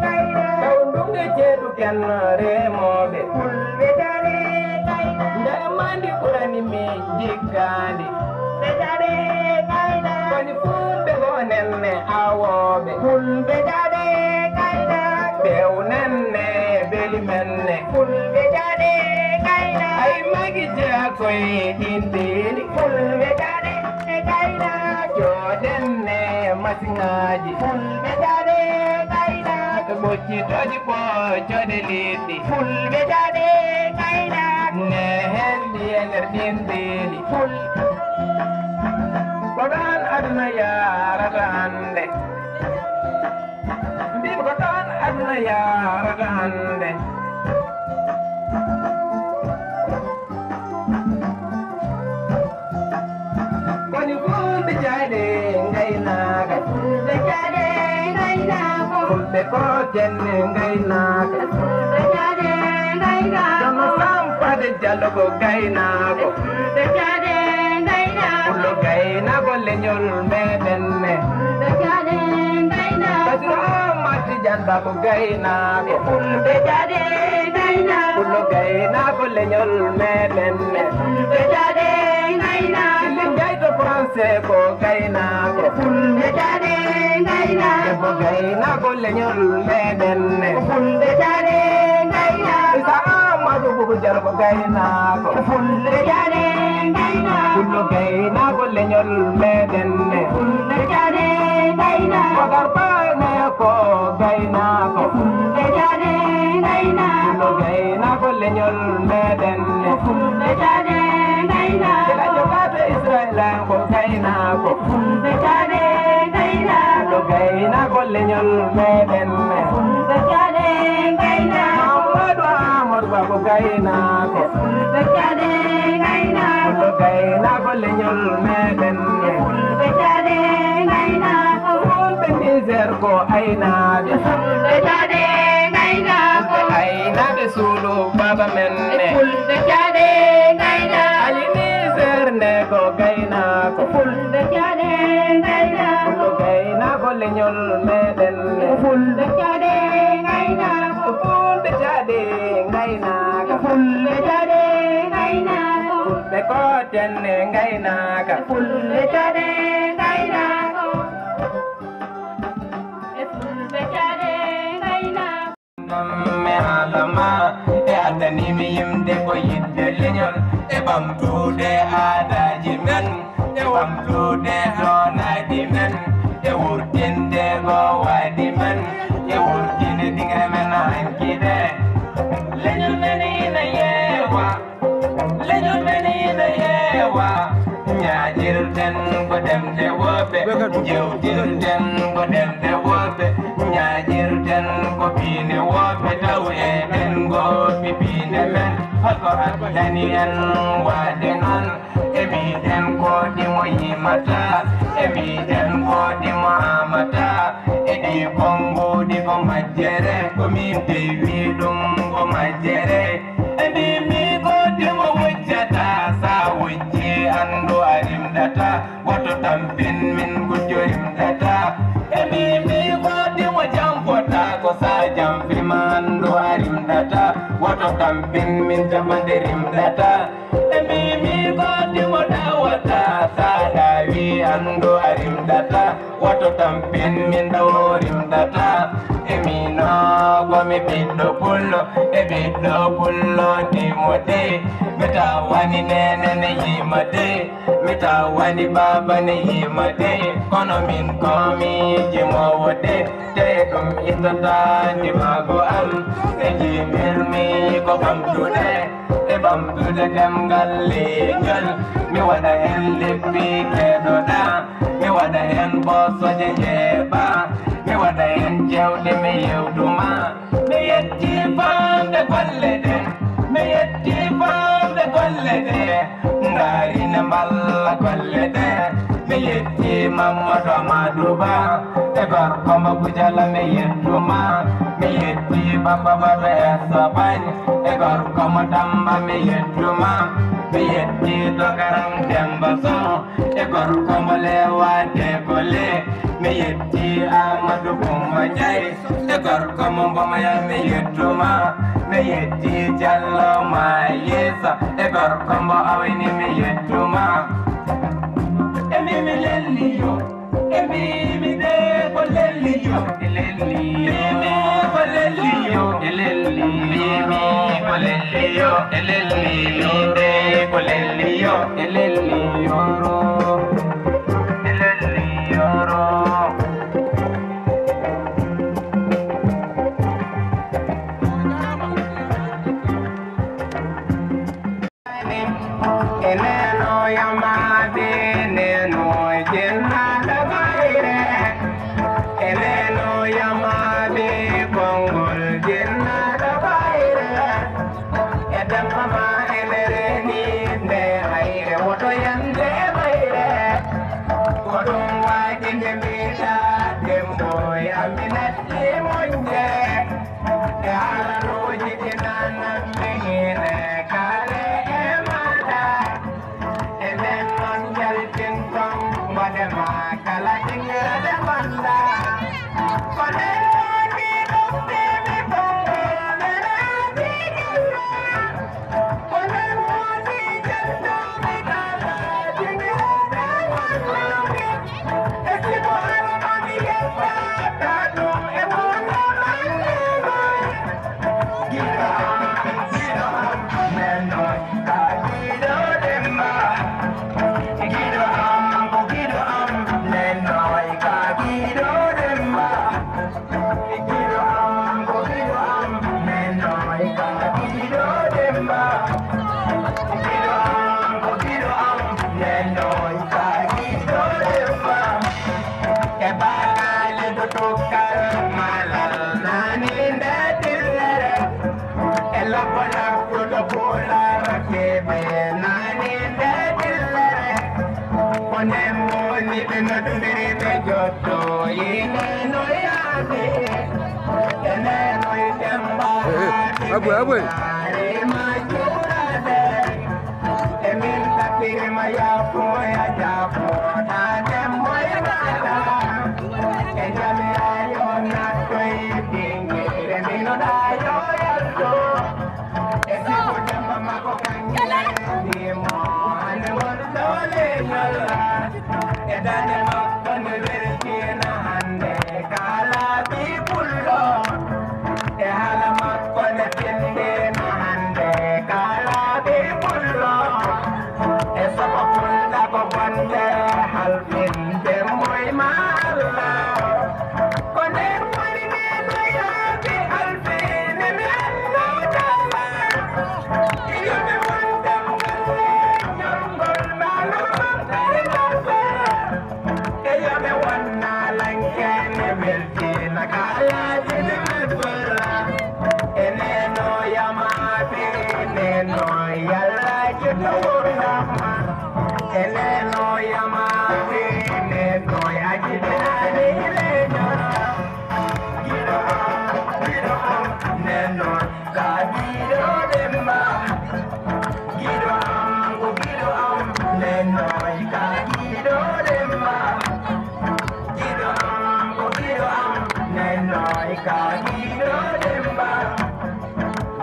kayɗa. Taw ndunge ceeɗu ken remooɓe. Fulɓe daɗe kayɗa. Ndemandi ɓurani mi jiggaandi. Fulɓe daɗe kayɗa. Koni fulɓe gonen ne awooɓe. Fulɓe daɗe kayɗa. Bewnen ne beli men ne. Fulɓe daɗe kayɗa. Ay magi jeya koye ɗin beeli. Fulɓe daɗe kayɗa. Jooɗen ne masiŋaaji. Fulɓe daɗe kayɗa. Ɓoccitooji ɓoccode liɗɗi. Fulɓe daɗe kayɗa. Ne hen ndi e nder ɗin beeli. Ful. Ko ɗon aduna yaarata hannde. Mbimi ko ɗon aduna yaarata hannde. Koni fulɓe jaaɗe ngaynaaka. Fulɓe jaaɗe ngaynaako. Fulɓe ko jenne ngaynaaka. Fulɓe jaaɗe ngaynaako. Kono Sampade Jallo ko gaynaako. Fulɓe jaaɗe ngaynaako. Pullo gaynaako leñol meɗen ne. Fulɓe jaaɗe ngaynaako. Basiru Ahmad Tidiane Ba ko gaynaako. Fulɓe jaaɗe ngaynaako. Pullo gaynaako leñol meɗen ne. Fulɓe jaaɗe ngaynaako. Sili Ndiaye to français ko gaynaako. Fulɓe jaaɗe ngaynaako. Debbo gaynaako leñol meɗen ne. Fulɓe jaaɗe ngaynaako. Isa Amadou Boubou Diallo ko gaynaako. Fulɓe jaaɗe ngaynaako. Pullo gaynaako leñol meɗen ne. Fulɓe jaaɗe ngaynaako. Bakar Ba ne ko gaynaako. Fulɓe jaaɗe ngaynaako. Pullo gaynaako leñol meɗen ne. Fulɓe jaaɗe ngaynaako. Sila Jokalante Israel ko gaynaako. Fulɓe jaaɗe ngaynaako. Pullo gaynaako leñol meɗen ne. Fulɓe jaaɗe ngaynaako. Mamadou Amadou Ba ko gaynaako. Fulɓe jaaɗe ngaynaako. Pullo gaynaako leñol meɗen ne. Fulɓe jaaɗe ngaynaako. Fulɓe Niger ko aynaaɓe. Fulɓe jaaɗe ngaynaako. Fulɓe aynaaɓe suudu baaba men ne. Fulɓe jaaɗe ngaynaako. Ali Niger ne ko gaynaako. Fulɓe jaaɗe ngaynaako. Pullo gaynaako leñol meɗen ne. Fulɓe jaaɗe ngaynaako. Fulɓe jaaɗe ngaynaaka. Fulɓe jaaɗe ngaynaako. Fulɓe ko tenne ngaynaaka. Fulɓe jaaɗe ngaynaako. E fulɓe jaaɗe ngaynaako. Mi haalama e addani Yimde ko yiɗde leñol e ɓamtude aadaaji men, e ɓamtude doonaaji men, e wurtinde gowaaɗi men, e wurtinde dingre men hanki ɗe. Leñol men ina yeewa, leñol men ina yeewa. Ñaaƴirten ko ɗemɗe woɗɓe, jewtirten ko ɗemɗe woɗɓe, ñaaƴirten ko piine woɗɓe, taw eɗen ngoppi piine men. Hol ko addani en waɗde noon? E mbiɗen ko ɗimo yimata, e mbiɗen ko ɗimo amata, e ɗi konnguɗi ko majjere, ko min dewi ɗum ko majjere. E mbimi ko ɗimo wujjata, sa wujji anndu a rimɗata, woto tampin min gujjo rimɗata. E mbimi ko ɗimo jamfota, ko sa jamfima anndu a rimɗata, woto tampin min jamande rimɗata. E mbimi ko ɗimo dawata, sa dawi anndu a rimɗata, woto tampin min ɗawo rimɗata. E mino ko mi ɓiɗɗo pullo, e ɓiɗɗo pullo ɗimo de, mi tawani nene ne yima de, mi tawani baba ne yima de, kono min ko mi jimowo de, te ɗum ittata ndimago am, e jimirmi ko ɓamtude. E ɓamtude ɗemngal leñol, mi waɗa heen leppi keɗoɗa, mi waɗa heen bossoje njeeɓa, mi waɗa heen jewɗe mi yewtuma. Mi yetti famde golle ɗe, mi yetti famde golle ɗe, ndaari ne mballa golle ɗe. Mi yetti Mamadou Amadou Ba, e gorko mo Gujala mi yettuma. Mi yetti Baba Baba Espagne, e gorko mo Tamba mi yettuma. Mi yetti Dogaran Demba Sow, e gorko mo Lewa Degole. Mi yetti Amadou Boumba Ndiaye, e gorko mo Mbomaya mi yettuma. Mi yetti Diallo Mayisa, e gorko mo Awini mi yettuma. E mimi lelliyo, e mimi de ko lelliyo, e lelliyo, mimi ko lelliyo, e lelliyo, mimi ko lelliyo, e lelliyo, de ko lelliyo, e lelliyo, e lelliyo. E neno yamade, neno jenna da bayre. E neno yamade, kongol jenna da bayre. E dembama ene reni nde hayre, woto yande e mayre. Ko ɗum waɗi nde mbiɗa dembo yaminatti monje. E haalaluuji ɗi nananmi ine kaale e maɗa. E nden noon njaltin toon mbaɗe ma kala ɗingirade bannda. Ko nden woni ɗum mbimi Konngol nena bigilla. Ko nden woni jantumi kala ɗingirade bannda. E sigo almami yettata ɗum e wona mannema. E baale do tokkal malal nani nde dillere. E labba labbuɗo boola rakeɓe nani nde dillere. Ko nden woni ɓe nodundiri ɓe jotto yine no yaade. E nenoy demba. Eh, eh, aboy, aboy. Arima juurade. E min ɗaɓɓirima yaafo, ya jaafo, taa demboy maɗa. E jami'ayo nattoy ɓingere minoɗa yo yalto. E sibu demba makko kanjirandimo, ane won dole ñolla. E dande makko nde weltina hande, kala bi pullo. E haala makko nde tindina hande, Neno yalla jiddo wurna ma. Neno yama neno ajibani neno. Gido am, gido am, neno ka gido demba. Gido am, ko gido am, neno ka gido demba. Gido am, ko gido am, neno ka gido demba.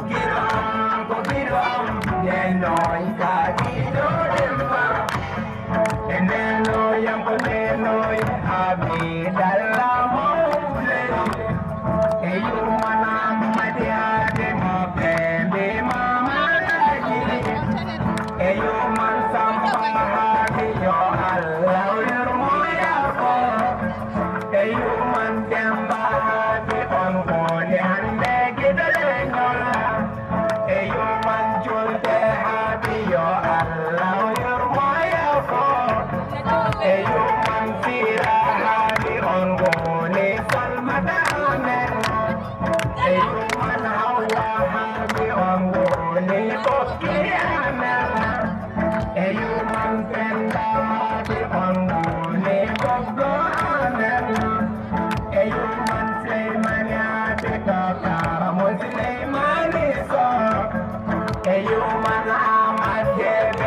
Gido am, ko gido am, neno ka gido demba. E neno yam ko neno abi dalla mawle. E yurmana madiade mo pembe mama. E yurman samba hadi yo Allah yurmo yako. E yurman demba hadi on koni hande gido leñol. E yurman julde hadi yo Allah yurmo yako. E yurman sira hadi on koni salmata amen. E yurman hawa hadi on koni bokki amen. E yurman penda hadi on koni bokko amen. E yurman Suleymani hadi ko kara mo Suleymani so. E yurman Ahmad Jebe